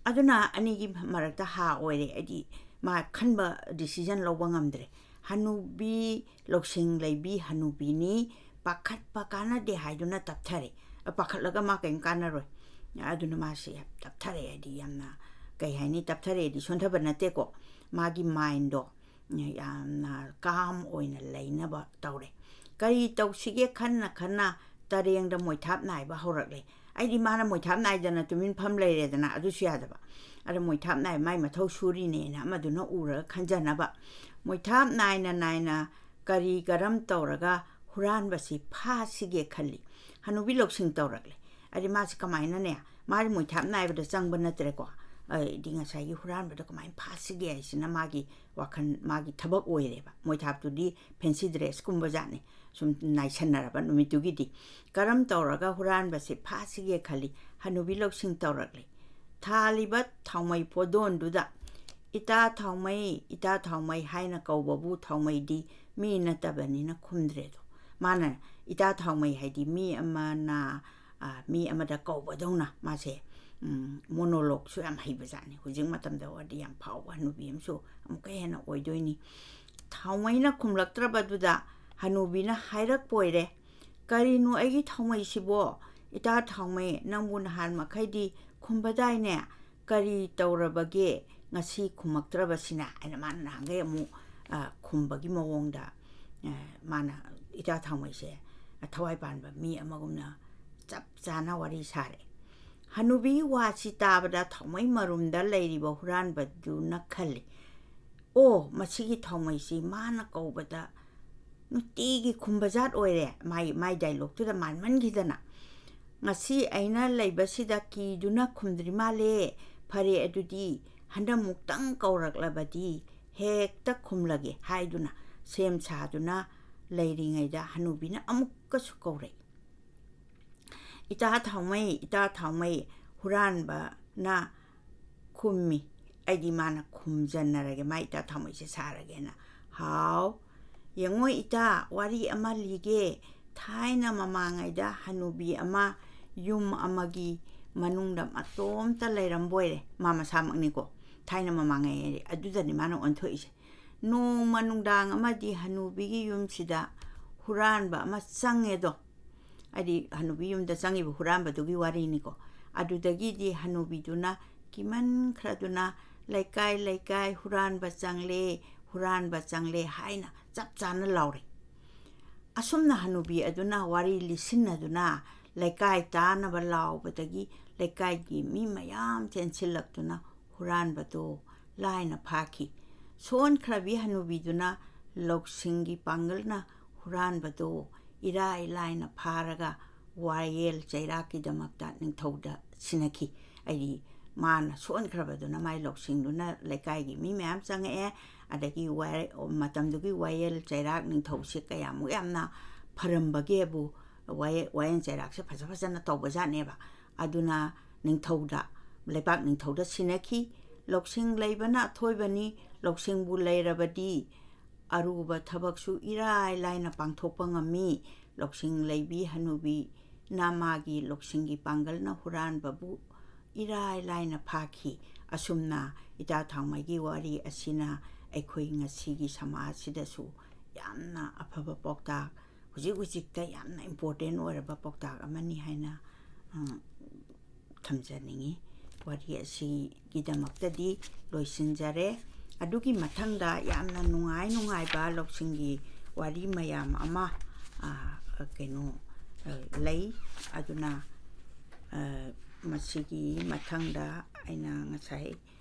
ꯑꯗꯨꯅ ꯑꯅꯤꯒꯤ ꯃꯔꯛꯇ ꯍꯥ ꯑꯣꯏꯔꯦ꯫ ꯑꯩꯗꯤ ꯃꯥ ꯈꯟꯕ decision ꯂꯧꯕ ꯉꯝꯗ꯭ꯔꯦ꯫ ꯍꯅꯨꯕꯤ, ꯂꯧꯁꯤꯡ ꯂꯩꯕꯤ ꯍꯅꯨꯕꯤꯅꯤ, ꯄꯥꯈꯠꯄ ꯀꯥꯟꯅꯗꯦ ꯍꯥꯏꯗꯨꯅ ꯇꯞꯊꯔꯦ꯫ ꯄꯥꯈꯠꯂꯒ ꯃꯥ ꯀꯔꯤꯝ ꯀꯥꯟꯅꯔꯣꯏ꯫ ꯑꯗꯨꯅ ꯃꯥꯁꯦ ꯌꯥꯝ ꯇꯞꯊꯔꯦ, ꯍꯥꯏꯗꯤ ꯌꯥꯝꯅ, ꯀꯩ ꯍꯥꯏꯅꯤ, ꯇꯞꯊꯔꯦꯗꯤ ꯁꯣꯟꯊꯕ ꯅꯠꯇꯦꯀꯣ, ꯃꯥꯒꯤ mindꯗꯣ ꯌꯥꯝꯅ calm ꯑꯣꯏꯅ ꯂꯩꯅꯕ ꯇꯧꯔꯦ꯫ ꯀꯔꯤ ꯇꯧꯁꯤꯒꯦ ꯈꯟꯅ ꯈꯟꯅ ꯇꯔꯦꯡꯗ ꯃꯣꯏꯊꯥꯞ ꯅꯥꯏꯕ ꯍꯧꯔꯛꯂꯦ꯫ ꯑꯩꯗꯤ ꯃꯥꯅ ꯃꯣꯏꯊꯥꯞ ꯅꯥꯏꯗꯅ ꯇꯨꯃꯤꯟ ꯐꯝ ꯂꯩꯔꯦꯗꯅ, ꯑꯗꯨꯁꯨ ꯌꯥꯗꯕ꯫ ꯑꯗ ꯃꯣꯏꯊꯥꯞ ꯅꯥꯏ, ꯃꯥꯏ ꯃꯊꯧ ꯁꯨꯔꯤꯅꯦꯅ ꯑꯃꯗꯨꯅ ꯎꯔꯒ ꯈꯟꯖꯅꯕ꯫ ꯃꯣꯏꯊꯥꯞ ꯅꯥꯏꯅ ꯅꯥꯏꯅ ꯀꯔꯤ ꯀꯔꯝ ꯇꯧꯔꯒ ꯍꯨꯔꯥꯟꯕꯁꯤ ꯐꯥꯁꯤꯒꯦ ꯈꯜꯂꯤ꯫ ꯍꯅꯨꯕꯤ ꯂꯧꯁꯤꯡ ꯇꯧꯔꯛꯂꯦ꯫ ꯑꯗꯤ ꯃꯥꯁꯤ ꯀꯃꯥꯏꯅꯅꯦ, ꯃꯥꯗꯤ ꯃꯣꯏꯊꯥꯞ ꯅꯥꯏꯕꯗ ꯆꯪꯕ ꯅꯠꯇ꯭ꯔꯦꯀꯣ꯫ ꯑꯩꯗꯤ ꯉꯁꯥꯏꯒꯤ ꯍꯨꯔꯥꯟꯕꯗꯣ ꯀꯃꯥꯏꯅ ꯐꯥꯁꯤꯒꯦ ꯍꯥꯏꯁꯤꯅ ꯃꯥꯒꯤ ꯋꯥꯈꯜ, ꯃꯥꯒꯤ ꯊꯕꯛ ꯑꯣꯏꯔꯦꯕ꯫ ꯃꯣꯏꯊꯥꯞꯇꯨꯗꯤ fancy dressꯀꯨꯝꯕ ꯖꯥꯠꯅꯤ꯫ ꯁꯨꯝ ꯅꯥꯏꯁꯟꯅꯔꯕ ꯅꯨꯃꯤꯠꯇꯨꯒꯤꯗꯤ꯫ ꯀꯔꯝ ꯇꯧꯔꯒ ꯍꯨꯔꯥꯟꯕꯁꯤ ꯐꯥꯁꯤꯒꯦ ꯈꯜꯂꯤ꯫ ꯍꯅꯨꯕꯤ ꯂꯧꯁꯤꯡ ꯇꯧꯔꯛꯂꯤ꯫ ꯊꯥꯜꯂꯤꯕ ꯊꯥꯎꯃꯩ ꯄꯣꯗꯣꯟꯗꯨꯗ "ꯏꯇꯥ ꯊꯥꯎꯃꯩ, ꯏꯇꯥ ꯊꯥꯎꯃꯩ" ꯍꯥꯏꯅ ꯀꯧꯕꯕꯨ ꯊꯥꯎꯃꯩꯗꯤ ꯃꯤ ꯅꯠꯇꯕꯅꯤꯅ ꯈꯨꯝꯗ꯭ꯔꯦꯗꯣ꯫ ꯃꯥꯅ ꯏꯇꯥ ꯊꯥꯎꯃꯩ ꯍꯥꯏꯗꯤ ꯃꯤ ꯑꯃꯅ, ꯑ, ꯃꯤ ꯑꯃꯗ ꯀꯧꯕꯗꯧꯅ ꯃꯥꯁꯦ, ꯎꯝ, monologueꯁꯨ ꯌꯥꯝ ꯍꯩꯕꯖꯥꯠꯅꯤ꯫ ꯍꯧꯖꯤꯛ ꯃꯇꯝꯗ ꯑꯣꯏꯔꯗꯤ ꯌꯥꯝ ꯐꯥꯎꯕ ꯍꯅꯨꯕꯤ ꯑꯃꯁꯨ ꯑꯃꯨꯛꯀ ꯍꯦꯟꯅ ꯑꯣꯏꯗꯣꯏꯅꯤ꯫ ꯊꯥꯎꯃꯩꯅ ꯈꯨꯝꯂꯛꯇ꯭ꯔꯕꯗꯨꯗ ꯍꯅꯨꯕꯤꯅ ꯍꯥꯏꯔꯛꯄ ꯑꯣꯏꯔꯦ, "ꯀꯔꯤꯅꯣ ꯑꯩꯒꯤ ꯊꯥꯎꯃꯩꯁꯤꯕꯣ? ꯏꯇꯥ ꯊꯥꯎꯃꯩ, ꯅꯪꯕꯨ ꯅꯍꯥꯟ ꯃꯈꯩꯗꯤ ꯈꯨꯝꯕꯗꯥꯏꯅꯦ? ꯀꯔꯤ ꯇꯧꯔꯕꯒꯦ ꯉꯁꯤ ꯈꯨꯝꯃꯛꯇ꯭ꯔꯕꯁꯤꯅ?" ꯍꯥꯏꯅ ꯃꯥꯅ ꯅꯍꯥꯟꯈꯩ ꯑꯃꯨꯛ, ꯑ, ꯈꯨꯝꯕꯒꯤ ꯃꯑꯣꯡꯗ, ꯑ, ꯃꯥꯅ ꯏꯇꯥ ꯊꯥꯎꯃꯩꯁꯦ, ꯑ, ꯊꯋꯥꯏ ꯄꯥꯟꯕ ꯃꯤ ꯑꯃꯒꯨꯝꯅ ꯆꯞ ꯆꯥꯅ ꯋꯥꯔꯤ ꯁꯥꯔꯦ꯫ ꯍꯅꯨꯕꯤꯒꯤ ꯋꯥꯁꯤ ꯇꯥꯕꯗ ꯊꯥꯎꯃꯩ ꯃꯔꯨꯝꯗ ꯂꯩꯔꯤꯕ ꯍꯨꯔꯥꯟꯕꯗꯨꯅ ꯈꯜꯂꯤ, "ꯑꯣ, ꯃꯁꯤꯒꯤ ꯊꯥꯎꯃꯩꯁꯤ ꯃꯥꯅ ꯀꯧꯕꯗ ꯅꯨꯡꯇꯤꯒꯤ ꯈꯨꯝꯕ ꯖꯥꯠ ꯑꯣꯏꯔꯦ꯫ ꯃꯥꯏ, ꯃꯥꯏ dialogueꯇꯨꯗ ꯃꯥꯟꯃꯟꯈꯤꯗꯅ꯫ ꯉꯁꯤ ꯑꯩꯅ ꯂꯩꯕꯁꯤꯗ ꯀꯤꯗꯨꯅ ꯈꯨꯝꯗ꯭ꯔꯤ ꯃꯥꯜꯂꯦ꯫ ꯐꯔꯦ, ꯑꯗꯨꯗꯤ ꯍꯟꯗꯛꯃꯨꯛꯇꯪ ꯀꯧꯔꯛꯂꯕꯗꯤ ꯍꯦꯛꯇ ꯈꯨꯝꯂꯒꯦ" ꯍꯥꯏꯗꯨꯅ ꯁꯦꯝ ꯁꯥꯗꯨꯅ ꯂꯩꯔꯤꯉꯩꯗ ꯍꯅꯨꯕꯤꯅ ꯑꯃꯨꯛꯀꯁꯨ ꯀꯧꯔꯛꯏ꯫ "ꯏꯇꯥ ꯊꯥꯎꯃꯩ, ꯏꯇꯥ ꯊꯥꯎꯃꯩ", ꯍꯨꯔꯥꯟꯕꯅ ꯈꯨꯝꯃꯤ꯫ ꯑꯩꯗꯤ ꯃꯥꯅ ꯈꯨꯝꯖꯟꯅꯔꯒꯦ, ꯃꯥ ꯏꯇꯥ ꯊꯥꯎꯃꯩꯁꯦ ꯁꯥꯔꯒꯦꯅ꯫ "ꯍꯥꯎ, ꯌꯦꯡꯉꯣ ꯏꯇꯥ, ꯋꯥꯔꯤ ꯑꯃ ꯂꯤꯒꯦ꯫ ꯊꯥꯏꯅ ꯃꯃꯥꯡꯉꯩꯗ ꯍꯅꯨꯕꯤ ꯑꯃ ꯌꯨꯝ ꯑꯃꯒꯤ ꯃꯅꯨꯡꯗ ꯃꯇꯣꯝꯇ ꯂꯩꯔꯝꯕ ꯑꯣꯏꯔꯦ"꯫ ꯃꯥ ꯃꯁꯥꯃꯛꯅꯤꯀꯣ꯫ ꯊꯥꯏꯅ ꯃꯃꯥꯡꯉꯩ ꯑꯗꯨꯗꯅꯤ ꯃꯥꯅ ꯑꯣꯟꯊꯣꯛꯏꯁꯦ꯫ ꯅꯣꯡꯃ ꯅꯨꯡꯗꯥꯡ ꯑꯃꯗꯤ ꯍꯅꯨꯕꯤꯒꯤ ꯌꯨꯝꯁꯤꯗ ꯍꯨꯔꯥꯟꯕ ꯑꯃ ꯆꯪꯉꯦꯗꯣ, ꯍꯥꯏꯗꯤ ꯍꯅꯨꯕꯤ ꯌꯨꯝꯗ ꯆꯪꯉꯤꯕ ꯍꯨꯔꯥꯟꯕꯗꯨꯒꯤ ꯋꯥꯔꯤꯅꯤꯀꯣ꯫ ꯑꯗꯨꯗꯒꯤꯗꯤ ꯍꯅꯨꯕꯤꯗꯨꯅ ꯀꯤꯃꯟꯈ꯭ꯔꯗꯨꯅ "ꯂꯩꯀꯥꯏ ꯂꯩꯀꯥꯏ ꯍꯨꯔꯥꯟꯕ ꯆꯪꯂꯦ, ꯍꯨꯔꯥꯟꯕ ꯆꯪꯂꯦ" ꯍꯥꯏꯅ ꯆꯞ ꯆꯥꯅ ꯂꯥꯎꯔꯦ꯫ ꯑꯁꯨꯝꯅ ꯍꯅꯨꯕꯤ ꯑꯗꯨꯅ ꯋꯥꯔꯤ ꯂꯤꯁꯤꯟꯅꯗꯨꯅ ꯂꯩꯀꯥꯏ ꯇꯥꯅꯕ ꯂꯥꯎꯕꯗꯒꯤ ꯂꯩꯀꯥꯏꯒꯤ ꯃꯤ ꯃꯌꯥꯝ ꯆꯦꯟꯁꯤꯜꯂꯛꯇꯨꯅ ꯍꯨꯔꯥꯟꯕꯗꯨ ꯂꯥꯏꯅ ꯐꯥꯈꯤ꯫ ꯁꯣꯟꯈ꯭ꯔꯕꯤ ꯍꯅꯨꯕꯤꯗꯨꯅ ꯂꯧꯁꯤꯡꯒꯤ ꯄꯥꯡꯒꯜꯅ ꯍꯨꯔꯥꯟꯕꯗꯨ ꯏꯔꯥꯏ ꯂꯥꯏꯅ ꯐꯥꯔꯒ ꯋꯥꯌꯦꯜ ꯆꯩꯔꯥꯛꯀꯤꯗꯃꯛꯇ ꯅꯤꯡꯊꯧꯗ ꯁꯤꯟꯅꯈꯤ꯫ ꯍꯥꯏꯗꯤ ꯃꯥꯅ ꯁꯣꯟꯈ꯭ꯔꯕꯗꯨꯅ ꯃꯥꯏ ꯂꯧꯁꯤꯡꯗꯨꯅ ꯂꯩꯀꯥꯏꯒꯤ ꯃꯤ ꯃꯌꯥꯝ ꯆꯪꯉꯛꯑꯦ, ꯑꯗꯒꯤ ꯋꯥꯔꯦ-, ꯃꯇꯝꯗꯨꯒꯤ ꯋꯥꯌꯦꯜ ꯆꯩꯔꯥꯛ ꯅꯤꯡꯊꯧꯁꯦ ꯀꯌꯥꯃꯨꯛ ꯌꯥꯝꯅ ꯐꯔꯝꯕꯒꯦꯕꯨ ꯋꯥꯌꯦ-, ꯋꯥꯌꯦꯜ ꯆꯩꯔꯥꯛꯁꯦ ꯐꯖ ꯐꯖꯅ ꯇꯧꯕꯖꯥꯠꯅꯦꯕ꯫ ꯑꯗꯨꯅ ꯅꯤꯡꯊꯧꯗ, ꯂꯩꯕꯥꯛ ꯅꯤꯡꯊꯧꯗ ꯁꯤꯟꯅꯈꯤ꯫ "ꯂꯧꯁꯤꯡ ꯂꯩꯕꯅ ꯑꯊꯣꯏꯕꯅꯤ, ꯂꯧꯁꯤꯡꯕꯨ ꯂꯩꯔꯕꯗꯤ ꯑꯔꯨꯕ ꯊꯕꯛꯁꯨ ꯏꯔꯥꯏ ꯂꯥꯏꯅ ꯄꯥꯡꯊꯣꯛꯄ ꯉꯝꯃꯤ"꯫ ꯂꯧꯁꯤꯡ ꯂꯩꯕꯤ ꯍꯅꯨꯕꯤꯅ ꯃꯥꯒꯤ ꯂꯧꯁꯤꯡꯒꯤ ꯄꯥꯡꯒꯜꯅ ꯍꯨꯔꯥꯟꯕꯕꯨ ꯏꯔꯥꯏ ꯂꯥꯏꯅ ꯐꯥꯈꯤ꯫ ꯑꯁꯨꯝꯅ ꯏꯇꯥ ꯊꯥꯎꯃꯩꯒꯤ ꯋꯥꯔꯤ ꯑꯁꯤꯅ ꯑꯩꯈꯣꯏ ꯉꯁꯤꯒꯤ ꯁꯃꯥꯖꯁꯤꯗꯁꯨ ꯌꯥꯝꯅ ꯑꯐꯕ ꯄꯥꯎꯇꯥꯛ, ꯍꯧꯖꯤꯛ ꯍꯧꯖꯤꯛꯇ ꯌꯥꯝꯅ important ꯑꯣꯏꯔꯕ ꯄꯥꯎꯇꯥꯛ ꯑꯃꯅꯤ ꯍꯥꯏꯅ, ꯑ, ꯊꯝꯖꯅꯤꯡꯉꯤ꯫ ꯋꯥꯔꯤ ꯑꯁꯤꯒꯤꯗꯃꯛꯇꯗꯤ ꯂꯣꯏꯁꯤꯟꯖꯔꯦ꯫ ꯑꯗꯨꯒꯤ ꯃꯊꯪꯗ ꯌꯥꯝꯅ ꯅꯨꯡꯉꯥꯏ ꯅꯨꯡꯉꯥꯏꯕ ꯂꯧꯁꯤꯡꯒꯤ ꯋꯥꯔꯤ ꯃꯌꯥꯝ ꯑꯃ, ꯑ, ꯀꯩꯅꯣ, ꯑ, ꯂꯩ꯫ ꯑꯗꯨꯅ, ꯑ, ꯃꯁꯤꯒꯤ ꯃꯊꯪꯗ ꯑꯩꯅ ꯉꯁꯥꯏ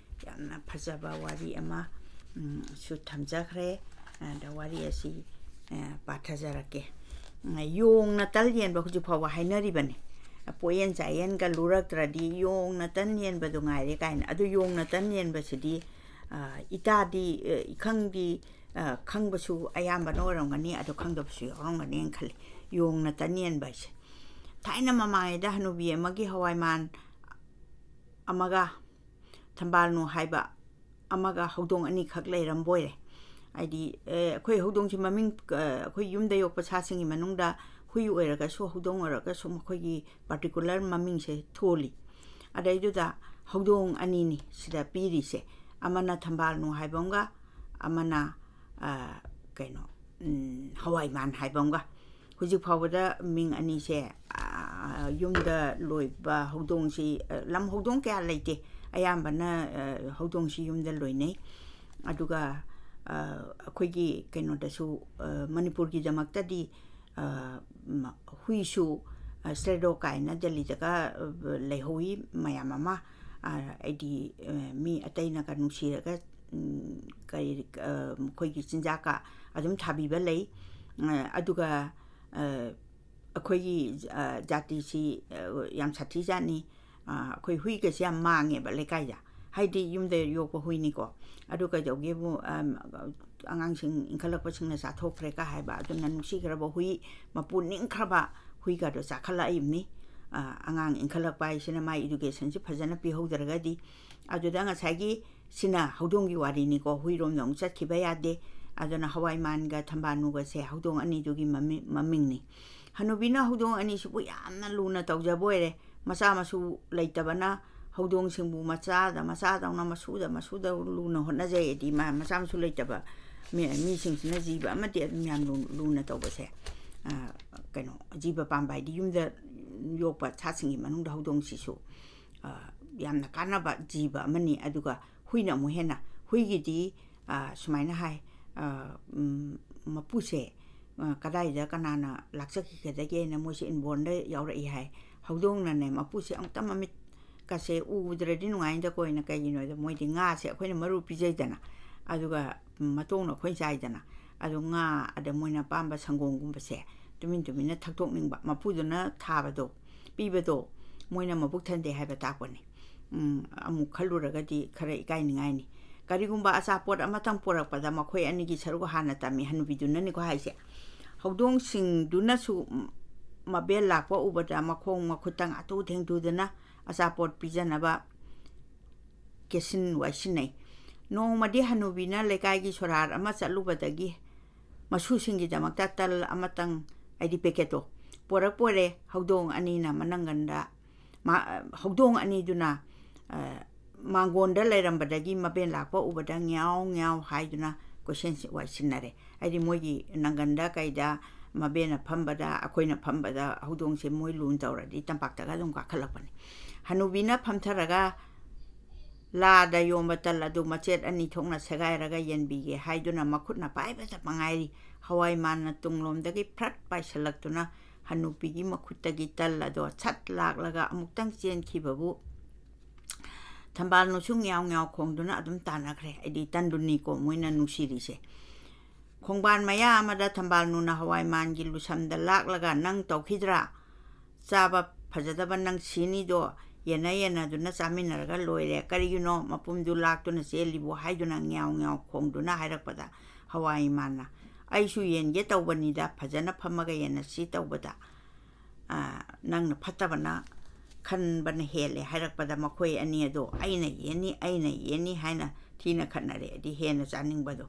ꯌꯥꯝꯅ ꯐꯖꯕ ꯋꯥꯔꯤ ꯑꯃ, ꯎꯝ, ꯁꯨ ꯊꯝꯖꯈ꯭ꯔꯦ꯫ ꯑꯗ ꯋꯥꯔꯤ ꯑꯁꯤ, ꯑ, ꯄꯥꯊꯖꯔꯛꯀꯦ꯫ ꯎꯝ, "ꯌꯣꯡꯅ ꯇꯜ ꯌꯦꯟꯕ" ꯍꯧꯖꯤꯛ ꯐꯥꯎꯕ ꯍꯥꯏꯅꯔꯤꯕꯅꯤ꯫ "ꯄꯣꯌꯦꯟ ꯆꯥꯌꯦꯟꯒ ꯂꯨꯔꯛꯇ꯭ꯔꯗꯤ ꯌꯣꯡꯅ ꯇꯟ ꯌꯦꯟꯕꯗꯨ ꯉꯥꯏꯔꯦ" ꯀꯥꯏꯅ꯫ ꯑꯗꯨ ꯌꯣꯡꯅ ꯇꯟ ꯌꯦꯟꯕꯁꯤꯗꯤ, ꯑ, ꯏꯇꯥꯗꯤ, ꯑ, ꯏꯈꯪꯗꯤ, ꯑ, ꯈꯪꯕꯁꯨ ꯑꯌꯥꯝꯕꯅ ꯑꯣꯏꯔꯝꯒꯅꯤ, ꯑꯗꯣ ꯈꯪꯗꯕꯁꯨ ꯌꯥꯎꯔꯝꯒꯅꯤꯅ ꯈꯜꯂꯤ꯫ ꯌꯣꯡꯅ ꯇꯟ ꯌꯦꯟꯕ ꯍꯥꯏꯁꯦ ꯊꯥꯏꯅ ꯃꯃꯥꯡꯉꯩꯗ ꯍꯅꯨꯕꯤ ꯑꯃꯒꯤ ꯍꯋꯥꯏꯃꯥꯟ ꯑꯃꯒ ꯊꯝꯕꯥꯜꯅꯨ ꯍꯥꯏꯕ ꯑꯃꯒ ꯍꯧꯗꯣꯡ ꯑꯅꯤꯈꯛ ꯂꯩꯔꯝꯕ ꯑꯣꯏꯔꯦ꯫ ꯍꯥꯏꯗꯤ, ꯑꯦ, ꯑꯩꯈꯣꯏ ꯍꯧꯗꯣꯡꯁꯤ ꯃꯃꯤꯡ, ꯑ, ꯑꯩꯈꯣꯏ ꯌꯨꯝꯗ ꯌꯣꯛꯄ ꯁꯥꯁꯤꯡꯒꯤ ꯃꯅꯨꯡꯗ ꯍꯨꯏ ꯑꯣꯏꯔꯒꯁꯨ, ꯍꯧꯗꯣꯡ ꯑꯣꯏꯔꯒꯁꯨ, ꯃꯈꯣꯏꯒꯤ particular ꯃꯃꯤꯡꯁꯦ ꯊꯣꯜꯂꯤ꯫ ꯑꯗꯩꯗꯨꯗ ꯍꯧꯗꯣꯡ ꯑꯅꯤꯅꯤ ꯁꯤꯗ ꯄꯤꯔꯤꯁꯦ꯫ ꯑꯃꯅ ꯊꯝꯕꯥꯜꯅꯨ ꯍꯥꯏꯕ ꯑꯃꯒ, ꯑꯃꯅ, ꯑ, ꯀꯩꯅꯣ, ꯎꯝ, ꯍꯋꯥꯏꯃꯥꯟ ꯍꯥꯏꯕ ꯑꯃꯒ꯫ ꯍꯧꯖꯤꯛ ꯐꯥꯎꯕꯗ ꯃꯤꯡ ꯑꯅꯤꯁꯦ, ꯑ, ꯌꯨꯝꯗ ꯂꯣꯏꯕ ꯍꯧꯗꯣꯡꯁꯤ, ꯑ, ꯂꯝ ꯍꯧꯗꯣꯡ ꯀꯌꯥ ꯂꯩꯇꯦ꯫ ꯑꯌꯥꯝꯕꯅ, ꯑ, ꯍꯧꯗꯣꯡꯁꯤ ꯌꯨꯝꯗ ꯂꯣꯏꯅꯩ꯫ ꯑꯗꯨꯒ, ꯑ, ꯑꯩꯈꯣꯏꯒꯤ ꯀꯩꯅꯣꯗꯁꯨ, ꯑ, ꯃꯅꯤꯄꯨꯔꯒꯤꯗꯃꯛꯇꯗꯤ, ꯑ, ꯃ-, ꯍꯨꯏꯁꯨ, ꯑ, stray dog ꯀꯥꯏꯅ ꯗꯦꯜꯂꯤꯗꯒ, ꯑ, ꯂꯩꯍꯧꯋꯤ ꯃꯌꯥꯝ ꯑꯃ꯫ ꯑ, ꯑꯩꯗꯤ, ꯑ, ꯃꯤ ꯑꯇꯩꯅꯒ ꯅꯨꯡꯁꯤꯔꯒ, ꯎꯝ, ꯀꯔꯤ, ꯑ, ꯃꯈꯣꯏꯒꯤ ꯆꯤꯟꯖꯥꯛꯀ ꯑꯗꯨꯝ ꯊꯥꯕꯤꯕ ꯂꯩ꯫ ꯑ, ꯑꯗꯨꯒ, ꯑ, ꯑꯩꯈꯣꯏꯒꯤ, ꯑ, ꯖꯥꯇꯤꯁꯤ, ꯑ, ꯌꯥꯝ ꯁꯥꯊꯤꯖꯥꯠꯅꯤ꯫ ꯑ, ꯑꯩꯈꯣꯏ ꯍꯨꯏꯒꯁꯦ ꯌꯥꯝ ꯃꯥꯡꯉꯦꯕ ꯂꯩꯀꯥꯏꯗ꯫ ꯍꯥꯏꯗꯤ ꯌꯨꯝꯗ ꯌꯣꯛꯄ ꯍꯨꯏꯅꯤꯀꯣ꯫ ꯑꯗꯨ ꯀꯩꯗꯧꯒꯦꯕꯨ, ꯑ, ꯑꯉꯥꯡꯁꯤꯡ ꯏꯟꯈꯠꯂꯛꯄꯁꯤꯡꯅ ꯆꯥꯊꯣꯛꯈ꯭ꯔꯦ ꯀ ꯍꯥꯏꯕ꯫ ꯑꯗꯨꯅ ꯅꯨꯡꯁꯤꯈ꯭ꯔꯕ ꯍꯨꯏ, ꯃꯄꯨ ꯅꯤꯡꯈ꯭ꯔꯕ ꯍꯨꯏꯒꯗꯣ ꯆꯥꯈꯠꯂꯛꯏꯕꯅꯤ꯫ ꯑ, ꯑꯉꯥꯡ ꯏꯟꯈꯠꯂꯛꯄ ꯍꯥꯏꯁꯤꯅ ꯃꯥꯏ educationꯁꯤ ꯐꯖꯅ ꯄꯤꯍꯧꯗ꯭ꯔꯒꯗꯤ꯫ ꯑꯗꯨꯗ ꯉꯁꯥꯏꯒꯤ ꯁꯤꯅ ꯍꯧꯗꯣꯡꯒꯤ ꯋꯥꯔꯤꯅꯤꯀꯣ, ꯍꯨꯏꯔꯣꯝꯗ ꯑꯃꯨꯛ ꯆꯠꯈꯤꯕ ꯌꯥꯗꯦ꯫ ꯑꯗꯨꯅ ꯍꯋꯥꯏꯃꯥꯟꯒ ꯊꯝꯕꯥꯜꯅꯨꯒꯁꯦ ꯍꯧꯗꯣꯡ ꯑꯅꯤꯗꯨꯒꯤ ꯃꯃꯤ-, ꯃꯃꯤꯡꯅꯤ꯫ ꯍꯅꯨꯕꯤꯅ ꯍꯧꯗꯣꯡ ꯑꯅꯤꯁꯤꯕꯨ ꯌꯥꯝꯅ ꯂꯨꯅ ꯇꯧꯖꯕ ꯑꯣꯏꯔꯦ꯫ ꯃꯆꯥ ꯃꯁꯨ ꯂꯩꯇꯕꯅ ꯍꯧꯗꯣꯡꯁꯤꯡꯕꯨ ꯃꯆꯥꯗ, ꯃꯆꯥꯗꯧꯅ, ꯃꯁꯨꯗ, ꯃꯁꯨꯗ ꯂꯨꯅ ꯍꯣꯠꯅꯖꯩ꯫ ꯍꯥꯏꯗꯤ ꯃꯥ ꯃꯆꯥ ꯃꯁꯨ ꯂꯩꯇꯕ ꯃꯤ-, ꯃꯤꯁꯤꯡꯁꯤꯅ ꯖꯤꯕ ꯑꯃꯗꯤ ꯑꯗꯨꯝ ꯌꯥꯝ ꯂꯨ-, ꯂꯨꯅ ꯇꯧꯕꯁꯦ, ꯑ, ꯀꯩꯅꯣ, ꯖꯤꯕ ꯄꯥꯟꯕ ꯍꯥꯏꯗꯤ ꯌꯨꯝꯗ ꯌꯣꯛꯄ ꯁꯥꯁꯤꯡꯒꯤ ꯃꯅꯨꯡꯗ ꯍꯧꯗꯣꯡꯁꯤꯁꯨ, ꯑ, ꯌꯥꯝꯅ ꯀꯥꯟꯅꯕ ꯖꯤꯕ ꯑꯃꯅꯤ꯫ ꯑꯗꯨꯒ ꯍꯨꯏꯅ ꯑꯃꯨꯛ ꯍꯦꯟꯅ, ꯍꯨꯏꯒꯤꯗꯤ, ꯑ, ꯁꯨꯃꯥꯏꯅ ꯍꯥꯏ, ꯑ, ꯎꯝ, ꯃꯄꯨꯁꯦ, ꯑ, ꯀꯗꯥꯏꯗ ꯀꯅꯥꯅ ꯂꯥꯛꯆꯈꯤꯒꯗꯒꯦꯅ ꯃꯣꯏꯁꯦ inbornꯗ ꯌꯥꯎꯔꯛꯏ ꯍꯥꯏ꯫ ꯍꯧꯗꯣꯡꯅꯅꯦ ꯃꯄꯨꯁꯦ ꯑꯃꯨꯛꯇ ꯃꯃꯤꯠꯀꯁꯦ ꯎꯗ꯭ꯔꯗꯤ ꯅꯨꯡꯉꯥꯏꯅꯤꯗꯀꯣꯅ꯫ ꯀꯩꯒꯤꯅꯣꯗ ꯃꯣꯏꯗꯤ ꯉꯥꯁꯦ ꯑꯩꯈꯣꯏꯅ ꯃꯔꯨ ꯄꯤꯖꯩꯗꯅ, ꯑꯗꯨꯒ ꯃꯇꯣꯡꯅ ꯑꯩꯈꯣꯏꯅ ꯆꯥꯏꯗꯅ꯫ ꯑꯗꯨ ꯉꯥ, ꯑꯗ ꯃꯣꯏꯅ ꯑꯄꯥꯝꯕ ꯁꯪꯒꯣꯝꯒꯨꯝꯕꯁꯦ ꯇꯨꯃꯤꯟ ꯇꯨꯃꯤꯟꯅ ꯊꯛꯇꯣꯛꯅꯤꯡꯕ, ꯃꯄꯨꯗꯨꯅ ꯊꯥꯕꯗꯣ, ꯄꯤꯕꯗꯣ ꯃꯣꯏꯅ ꯃꯕꯨꯛ ꯊꯟꯗꯦ ꯍꯥꯏꯕ ꯇꯥꯛꯄꯅꯤ꯫ ꯎꯝ, ꯑꯃꯨꯛ ꯈꯜꯂꯨꯔꯒꯗꯤ ꯈꯔ ꯏꯀꯥꯏꯅꯤꯡꯉꯥꯏꯅꯤ꯫ ꯀꯔꯤꯒꯨꯝꯕ ꯑꯆꯥꯄꯣꯠ ꯑꯃꯇꯪ ꯄꯨꯔꯛꯄꯗ ꯃꯈꯣꯏ ꯑꯅꯤꯒꯤ ꯁꯔꯨꯛ ꯍꯥꯟꯅ ꯇꯝꯃꯤ, ꯍꯅꯨꯕꯤꯗꯨꯅꯅꯤꯀꯣ ꯍꯥꯏꯁꯦ꯫ ꯍꯧꯗꯣꯡꯁꯤꯡꯗꯨꯅꯁꯨ, ꯎꯝ, ꯃꯕꯦꯜ ꯂꯥꯛꯄ ꯎꯕꯗ ꯃꯈꯣꯡ ꯃꯈꯨꯠꯇ ꯉꯥꯇꯨ ꯊꯦꯡꯗꯨꯗꯅ ꯑꯆꯥꯄꯣꯠ ꯄꯤꯖꯅꯕ ꯀꯦꯠꯁꯤꯟ ꯋꯥꯏꯁꯤꯟꯅꯩ꯫ ꯅꯣꯡꯃꯗꯤ ꯍꯅꯨꯕꯤꯅ ꯂꯩꯀꯥꯏꯒꯤ ꯁꯣꯔꯥꯔ ꯑꯃ ꯆꯠꯂꯨꯕꯗꯒꯤ ꯃꯁꯨꯁꯤꯡꯒꯤꯗꯃꯛꯇ ꯇꯜ ꯑꯃꯇꯪ, ꯍꯥꯏꯗꯤ packetꯇꯣ, ꯄꯣꯔꯛ ꯄꯣꯔꯦ꯫ ꯍꯧꯗꯣꯡ ꯑꯅꯤꯅ ꯃꯅꯪꯒꯟꯗ, ꯃꯥ-, ꯍꯧꯗꯣꯡ ꯑꯅꯤꯗꯨꯅ ꯃꯥꯡꯒꯣꯟꯗ ꯂꯩꯔꯝꯕꯗꯒꯤ ꯃꯕꯦꯟ ꯂꯥꯛꯄ ꯎꯕꯗ ꯉ꯭ꯌꯥꯎ ꯉ꯭ꯌꯥꯎ ꯍꯥꯏꯗꯨꯅ ꯀꯣꯏꯁꯦꯟ ꯋꯥꯏꯁꯤꯟꯅꯔꯦ꯫ ꯍꯥꯏꯗꯤ ꯃꯣꯏꯒꯤ ꯅꯪꯒꯟꯗ ꯀꯩꯗ ꯃꯕꯦꯟꯅ ꯐꯝꯕꯗ, ꯑꯩꯈꯣꯏꯅ ꯐꯝꯕꯗ ꯍꯧꯗꯣꯡꯁꯦ ꯃꯣꯏ ꯂꯨꯅ ꯇꯧꯔꯗꯤ ꯇꯝꯄꯥꯛꯇꯒ ꯑꯗꯨꯝ ꯀꯥꯈꯠꯂꯛꯄꯅꯤ꯫ ꯍꯅꯨꯕꯤꯅ ꯐꯝꯊꯔꯒ ꯂꯥꯗ ꯌꯣꯝꯕ ꯇꯜ ꯑꯗꯨ ꯃꯆꯦꯠ ꯑꯅꯤ ꯊꯣꯛꯅ ꯁꯦꯒꯥꯏꯔꯒ ꯌꯦꯟꯕꯤꯒꯦ ꯍꯥꯏꯗꯨꯅ ꯃꯈꯨꯠꯅ ꯄꯥꯏꯕꯇ ꯃꯉꯥꯏꯔꯤ꯫ ꯍꯋꯥꯏ ꯃꯥꯟꯅ ꯇꯨꯡꯂꯣꯝꯗꯒꯤ ꯐ꯭ꯔꯠ ꯄꯥꯏꯁꯤꯜꯂꯛꯇꯨꯅ ꯍꯅꯨꯕꯤꯒꯤ ꯃꯈꯨꯠꯇꯒꯤ ꯇꯜ ꯑꯗꯣ ꯁꯠ ꯂꯥꯛꯂꯒ ꯑꯃꯨꯛꯇꯪ ꯆꯦꯟꯈꯤꯕꯕꯨ ꯊꯝꯕꯥꯜꯅꯨꯁꯨ ꯉ꯭ꯌꯥꯎ ꯉ꯭ꯌꯥꯎ ꯈꯣꯡꯗꯨꯅ ꯑꯗꯨꯝ ꯇꯥꯟꯅꯈ꯭ꯔꯦ꯫ ꯑꯩꯗꯤ ꯇꯟꯗꯨꯅꯤꯀꯣ ꯃꯣꯏꯅ ꯅꯨꯡꯁꯤꯔꯤꯁꯦ꯫ ꯈꯣꯡꯕꯥꯟ ꯃꯌꯥ ꯑꯃꯗ ꯊꯝꯕꯥꯜꯅꯨꯅ ꯍꯋꯥꯏ ꯃꯥꯟꯒꯤ ꯂꯨꯁꯝꯗ ꯂꯥꯛꯂꯒ, "ꯅꯪ ꯇꯧꯈꯤꯗ꯭ꯔꯥ? ꯆꯥꯕ ꯐꯖꯗꯕ ꯅꯪ ꯁꯤꯅꯤꯗꯣ, ꯌꯦꯟꯅ ꯌꯦꯟꯅꯗꯨꯅ ꯆꯥꯃꯤꯟꯅꯔꯒ ꯂꯣꯏꯔꯦ꯫ ꯀꯔꯤꯒꯤꯅꯣ ꯃꯄꯨꯝꯗꯨ ꯂꯥꯛꯇꯨꯅ ꯆꯦꯜꯂꯤꯕꯣ?" ꯍꯥꯏꯗꯨꯅ ꯉ꯭ꯌꯥꯎ ꯉ꯭ꯌꯥꯎ ꯈꯣꯡꯗꯨꯅ ꯍꯥꯏꯔꯛꯄꯗ ꯍꯋꯥꯏ ꯃꯥꯟꯅ, "ꯑꯩꯁꯨ ꯌꯦꯟꯒꯦ ꯇꯧꯕꯅꯤꯗ, ꯐꯖꯅ ꯐꯝꯃꯒ ꯌꯦꯟꯅꯁꯤ ꯇꯧꯕꯗ, ꯅꯪꯅ ꯐꯠꯇꯕꯅ ꯈꯟꯕꯅ ꯍꯦꯜꯂꯦ" ꯍꯥꯏꯔꯛꯄꯗ ꯃꯈꯣꯏ ꯑꯅꯤ ꯑꯗꯣ "ꯑꯩꯅ ꯌꯦꯟꯅꯤ, ꯑꯩꯅ ꯌꯦꯟꯅꯤ" ꯍꯥꯏꯅ ꯊꯤꯅ ꯈꯠꯅꯔꯦ꯫ ꯑꯗꯤ ꯍꯦꯟꯅ ꯆꯥꯅꯤꯡꯕꯗꯣ꯫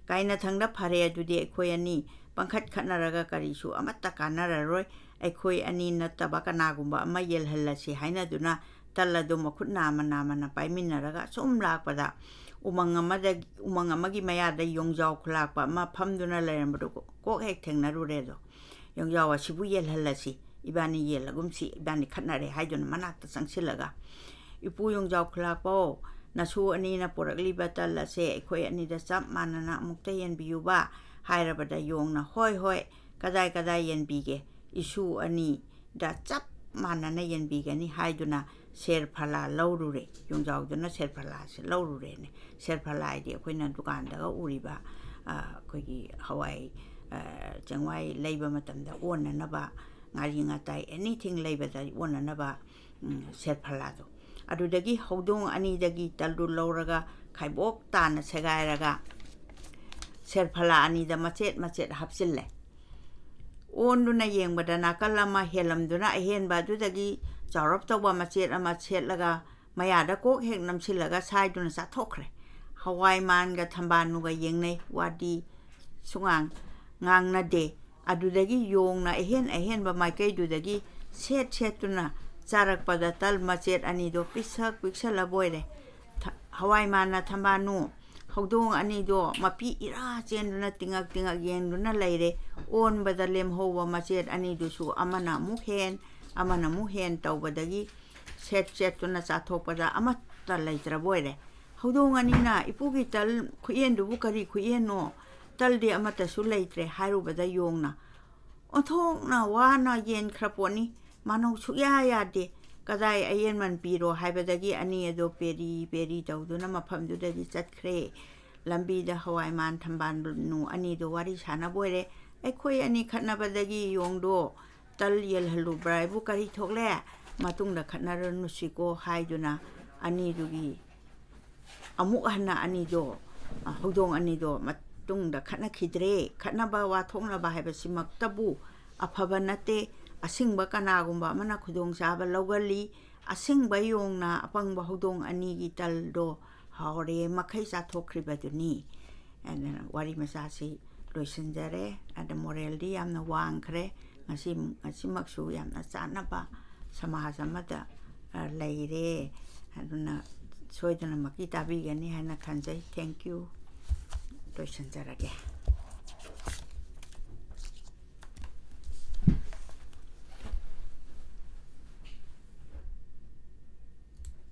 ꯀꯥꯏꯅꯊꯪꯗ, "ꯐꯔꯦ, ꯑꯗꯨꯗꯤ ꯑꯩꯈꯣꯏ ꯑꯅꯤ ꯄꯪꯈꯠ ꯈꯠꯅꯔꯒ ꯀꯔꯤꯁꯨ ꯑꯃꯠꯇ ꯀꯥꯟꯅꯔꯔꯣꯏ꯫ ꯑꯩꯈꯣꯏ ꯑꯅꯤ ꯅꯠꯇꯕ ꯀꯅꯥꯒꯨꯝꯕ ꯑꯃ ꯌꯦꯜꯍꯜꯂꯁꯤ" ꯍꯥꯏꯅꯗꯨꯅ ꯇꯜ ꯑꯗꯨ ꯃꯈꯨꯠ ꯅꯥꯝꯃ ꯅꯥꯝꯃꯅ ꯄꯥꯏꯃꯤꯟꯅꯔꯒ ꯁꯨꯝ ꯂꯥꯛꯄꯗ ꯎꯃꯪ ꯑꯃꯗ, ꯎꯃꯪ ꯑꯃꯒꯤ ꯃꯌꯥꯗ ꯌꯣꯡꯖꯥꯎ ꯈꯨꯂꯥꯛꯄ ꯑꯃ ꯐꯝꯗꯨꯅ ꯂꯩꯔꯝꯕꯗꯨ ꯀꯣꯛ ꯍꯦꯛ ꯊꯦꯡꯅꯔꯨꯔꯦ꯫ ꯑꯗꯣ "ꯌꯣꯡꯖꯥꯎ ꯑꯁꯤꯕꯨ ꯌꯦꯜꯍꯜꯂꯁꯤ, ꯏꯕꯥꯅꯤ ꯌꯦꯜꯂꯒꯨꯝꯁꯤ, ꯏꯕꯥꯅꯤ ꯈꯠꯅꯔꯦ" ꯍꯥꯏꯗꯨꯅ ꯃꯅꯥꯛꯇ ꯆꯪꯁꯤꯜꯂꯒ, "ꯏꯄꯨ ꯌꯣꯡꯖꯥꯎ ꯈꯨꯂꯥꯛꯄꯧ, ꯅꯁꯨ ꯑꯅꯤꯅ ꯄꯨꯔꯛꯂꯤꯕ ꯇꯜ ꯑꯁꯦ ꯑꯩꯈꯣꯏ ꯑꯅꯤꯗ ꯆꯞ ꯃꯥꯟꯅꯅ ꯑꯃꯨꯛꯇ ꯌꯦꯟꯕꯤꯌꯨꯕ" ꯍꯥꯏꯔꯕꯗ ꯌꯣꯡꯅ, "ꯍꯣꯏ, ꯍꯣꯏ, ꯀꯗꯥꯏ ꯀꯗꯥꯏ ꯌꯦꯟꯕꯤꯒꯦ? ꯏꯁꯨ ꯑꯅꯤꯗ ꯆꯞ ꯃꯥꯟꯅꯅ ꯌꯦꯟꯕꯤꯒꯅꯤ" ꯍꯥꯏꯗꯨꯅ ꯁꯦꯔꯐꯂꯥ ꯂꯧꯔꯨꯔꯦ꯫ ꯌꯣꯡꯖꯥꯎꯗꯨꯅ ꯁꯦꯔꯐꯂꯥꯁꯦ ꯂꯧꯔꯨꯔꯦꯅꯦ꯫ ꯁꯦꯔꯐꯂꯥ ꯍꯥꯏꯗꯤ ꯑꯩꯈꯣꯏꯅ ꯗꯨꯀꯥꯟꯗꯒ ꯎꯔꯤꯕ, ꯑ, ꯑꯩꯈꯣꯏꯒꯤ ꯍꯋꯥꯏ, ꯑ, ꯆꯦꯡꯋꯥꯏ ꯂꯩꯕ ꯃꯇꯝꯗ ꯑꯣꯟꯅꯅꯕ, ꯉꯥꯔꯤ ꯉꯥꯇꯥꯏ, anything ꯂꯩꯕꯗ ꯑꯣꯟꯅꯅꯕ, ꯎꯝ, ꯁꯦꯔꯐꯂꯥꯗꯣ꯫ ꯑꯗꯨꯗꯒꯤ ꯍꯧꯗꯣꯡ ꯑꯅꯤꯗꯒꯤ ꯇꯜꯗꯨ ꯂꯧꯔꯒ ꯈꯥꯏꯕꯣꯛ ꯇꯥꯅ ꯁꯦꯒꯥꯏꯔꯒ ꯁꯦꯔꯐꯂꯥ ꯑꯅꯤꯗ ꯃꯆꯦꯠ ꯃꯆꯦꯠ ꯍꯥꯞꯆꯤꯜꯂꯦ꯫ ꯑꯣꯟꯗꯨꯅ ꯌꯦꯡꯕꯗ ꯅꯥꯀꯜ ꯑꯃ ꯍꯦꯜꯂꯝꯗꯨꯅ ꯑꯍꯦꯟꯕ ꯑꯗꯨꯗꯒꯤ ꯆꯥꯎꯔꯞ ꯇꯧꯕ ꯃꯆꯦꯠ ꯑꯃ ꯁꯦꯠꯂꯒ ꯃꯌꯥꯗ ꯀꯣꯛ ꯍꯦꯛ ꯅꯝꯁꯤꯜꯂꯒ ꯁꯥꯏꯗꯨꯅ ꯆꯥꯊꯣꯛꯈ꯭ꯔꯦ꯫ ꯍꯋꯥꯏ ꯃꯥꯟꯒ ꯊꯝꯕꯥꯜꯅꯨꯒ ꯌꯦꯡꯅꯩ, ꯋꯥꯗꯤ ꯁꯨꯉꯥꯡ ꯉꯥꯡꯅꯗꯦ꯫ ꯑꯗꯨꯗꯒꯤ ꯌꯣꯡꯅ ꯑꯍꯦꯟ ꯑꯍꯦꯟꯕ ꯃꯥꯏꯀꯩꯗꯨꯗꯒꯤ ꯁꯦꯠ ꯁꯦꯠꯇꯨꯅ ꯆꯥꯔꯛꯄꯗ ꯇꯜ ꯃꯆꯦꯠ ꯑꯅꯤꯗꯣ ꯄꯤꯛꯁꯛ ꯄꯤꯛꯁꯜꯂꯕꯣꯏꯔꯦ꯫ ꯊ-, ꯍꯋꯥꯏ ꯃꯥꯟꯅ ꯊꯝꯕꯥꯜꯅꯨ ꯍꯧꯗꯣꯡ ꯑꯅꯤꯗꯣ ꯃꯄꯤ ꯏꯔꯥ ꯆꯦꯟꯗꯨꯅ ꯇꯤꯡꯉꯛ ꯇꯤꯡꯉꯛ ꯌꯦꯡꯗꯨꯅ ꯂꯩꯔꯦ꯫ ꯑꯣꯟꯕꯗ ꯂꯦꯝꯍꯧꯕ ꯃꯆꯦꯠ ꯑꯅꯤꯗꯨꯁꯨ ꯑꯃꯅ ꯑꯃꯨꯛ ꯍꯦꯟ, ꯑꯃꯅ ꯑꯃꯨꯛ ꯍꯦꯟ ꯇꯧꯕꯗꯒꯤ ꯁꯦꯠ ꯁꯦꯠꯇꯨꯅ ꯆꯥꯊꯣꯛꯄꯗ ꯑꯃꯠꯇ ꯂꯩꯇ꯭ꯔꯕꯣꯏꯔꯦ꯫ ꯍꯧꯗꯣꯡ ꯑꯅꯤꯅ, "ꯏꯄꯨꯒꯤ ꯇꯜ ꯈꯨꯌꯦꯟꯗꯨꯕꯨ ꯀꯔꯤ ꯈꯨꯌꯦꯟꯅꯣ? ꯇꯜꯗꯤ ꯑꯃꯠꯇꯁꯨ ꯂꯩꯇ꯭ꯔꯦ" ꯍꯥꯏꯔꯨꯕꯗ ꯌꯣꯡꯅ ꯑꯣꯟꯊꯣꯛꯅ ꯋꯥꯅ ꯌꯦꯟꯈ꯭ꯔ ꯄꯣꯠꯅꯤ꯫ ꯃꯥꯅꯧ ꯁꯨꯛꯌꯥ ꯌꯥꯗꯦ꯫ "ꯀꯗꯥꯏ ꯑꯌꯦꯟꯃꯟ ꯄꯤꯔꯣ" ꯍꯥꯏꯕꯗꯒꯤ ꯑꯅꯤ ꯑꯗꯣ ꯄꯦꯔꯤ ꯄꯦꯔꯤ ꯇꯧꯗꯨꯅ ꯃꯐꯝꯗꯨꯗꯒꯤ ꯆꯠꯈ꯭ꯔꯦ꯫ ꯂꯝꯕꯤꯗ ꯍꯋꯥꯏ ꯃꯥꯟ ꯊꯝꯕꯥꯜꯅꯨ ꯑꯅꯤꯗꯣ ꯋꯥꯔꯤ ꯁꯥꯟꯅꯕ ꯑꯣꯏꯔꯦ꯫ "ꯑꯩꯈꯣꯏ ꯑꯅꯤ ꯈꯠꯅꯕꯗꯒꯤ ꯌꯣꯡꯗꯣ ꯇꯜ ꯌꯦꯜꯍꯜꯂꯨꯕ꯭ꯔꯥ ꯍꯥꯏꯕꯨ ꯀꯔꯤ ꯊꯣꯛꯂꯦ? ꯃꯇꯨꯡꯗ ꯈꯠꯅꯔꯅꯨꯁꯤꯀꯣ" ꯍꯥꯏꯗꯨꯅ ꯑꯅꯤꯗꯨꯒꯤ ꯑꯃꯨꯛ ꯍꯟꯅ ꯑꯅꯤꯗꯣ, ꯑ, ꯍꯧꯗꯣꯡ ꯑꯅꯤꯗꯣ ꯃꯇꯨꯡꯗ ꯈꯠꯅꯈꯤꯗ꯭ꯔꯦ꯫ ꯈꯠꯅꯕ ꯋꯥꯊꯣꯛꯅꯕ ꯍꯥꯏꯕꯁꯤꯃꯛꯇꯕꯨ ꯑꯐꯕ ꯅꯠꯇꯦ꯫ ꯑꯁꯤꯡꯕ ꯀꯅꯥꯒꯨꯝꯕ ꯑꯃꯅ ꯈꯨꯗꯣꯡꯆꯥꯕ ꯂꯧꯒꯜꯂꯤ꯫ ꯑꯁꯤꯡꯕ ꯌꯣꯡꯅ ꯑꯄꯪꯕ ꯍꯧꯗꯣꯡ ꯑꯅꯤꯒꯤ ꯇꯜꯗꯣ ꯍꯥꯎꯔꯦ ꯃꯈꯩ ꯆꯥꯊꯣꯛꯈ꯭ꯔꯤꯕꯗꯨꯅꯤ꯫ ꯑꯗꯨꯅ ꯋꯥꯔꯤ ꯃꯆꯥꯁꯤ ꯂꯣꯏꯁꯤꯟꯖꯔꯦ꯫ ꯑꯗ ꯃꯣꯔꯦꯜꯗꯤ ꯌꯥꯝꯅ ꯋꯥꯡꯈ꯭ꯔꯦ꯫ ꯉꯁꯤ, ꯉꯁꯤꯃꯛꯁꯨ ꯌꯥꯝꯅ ꯆꯥꯟꯅꯕ ꯁꯃꯥꯖ ꯑꯃꯗ, ꯑ, ꯂꯩꯔꯦ꯫ ꯑꯗꯨꯅ ꯁꯣꯏꯗꯅꯃꯛꯀꯤ ꯇꯥꯕꯤꯒꯅꯤ ꯍꯥꯏꯅ ꯈꯟꯖꯩ꯫ Thank you꯫ ꯂꯣꯏꯁꯤꯟꯖꯔꯒꯦ꯫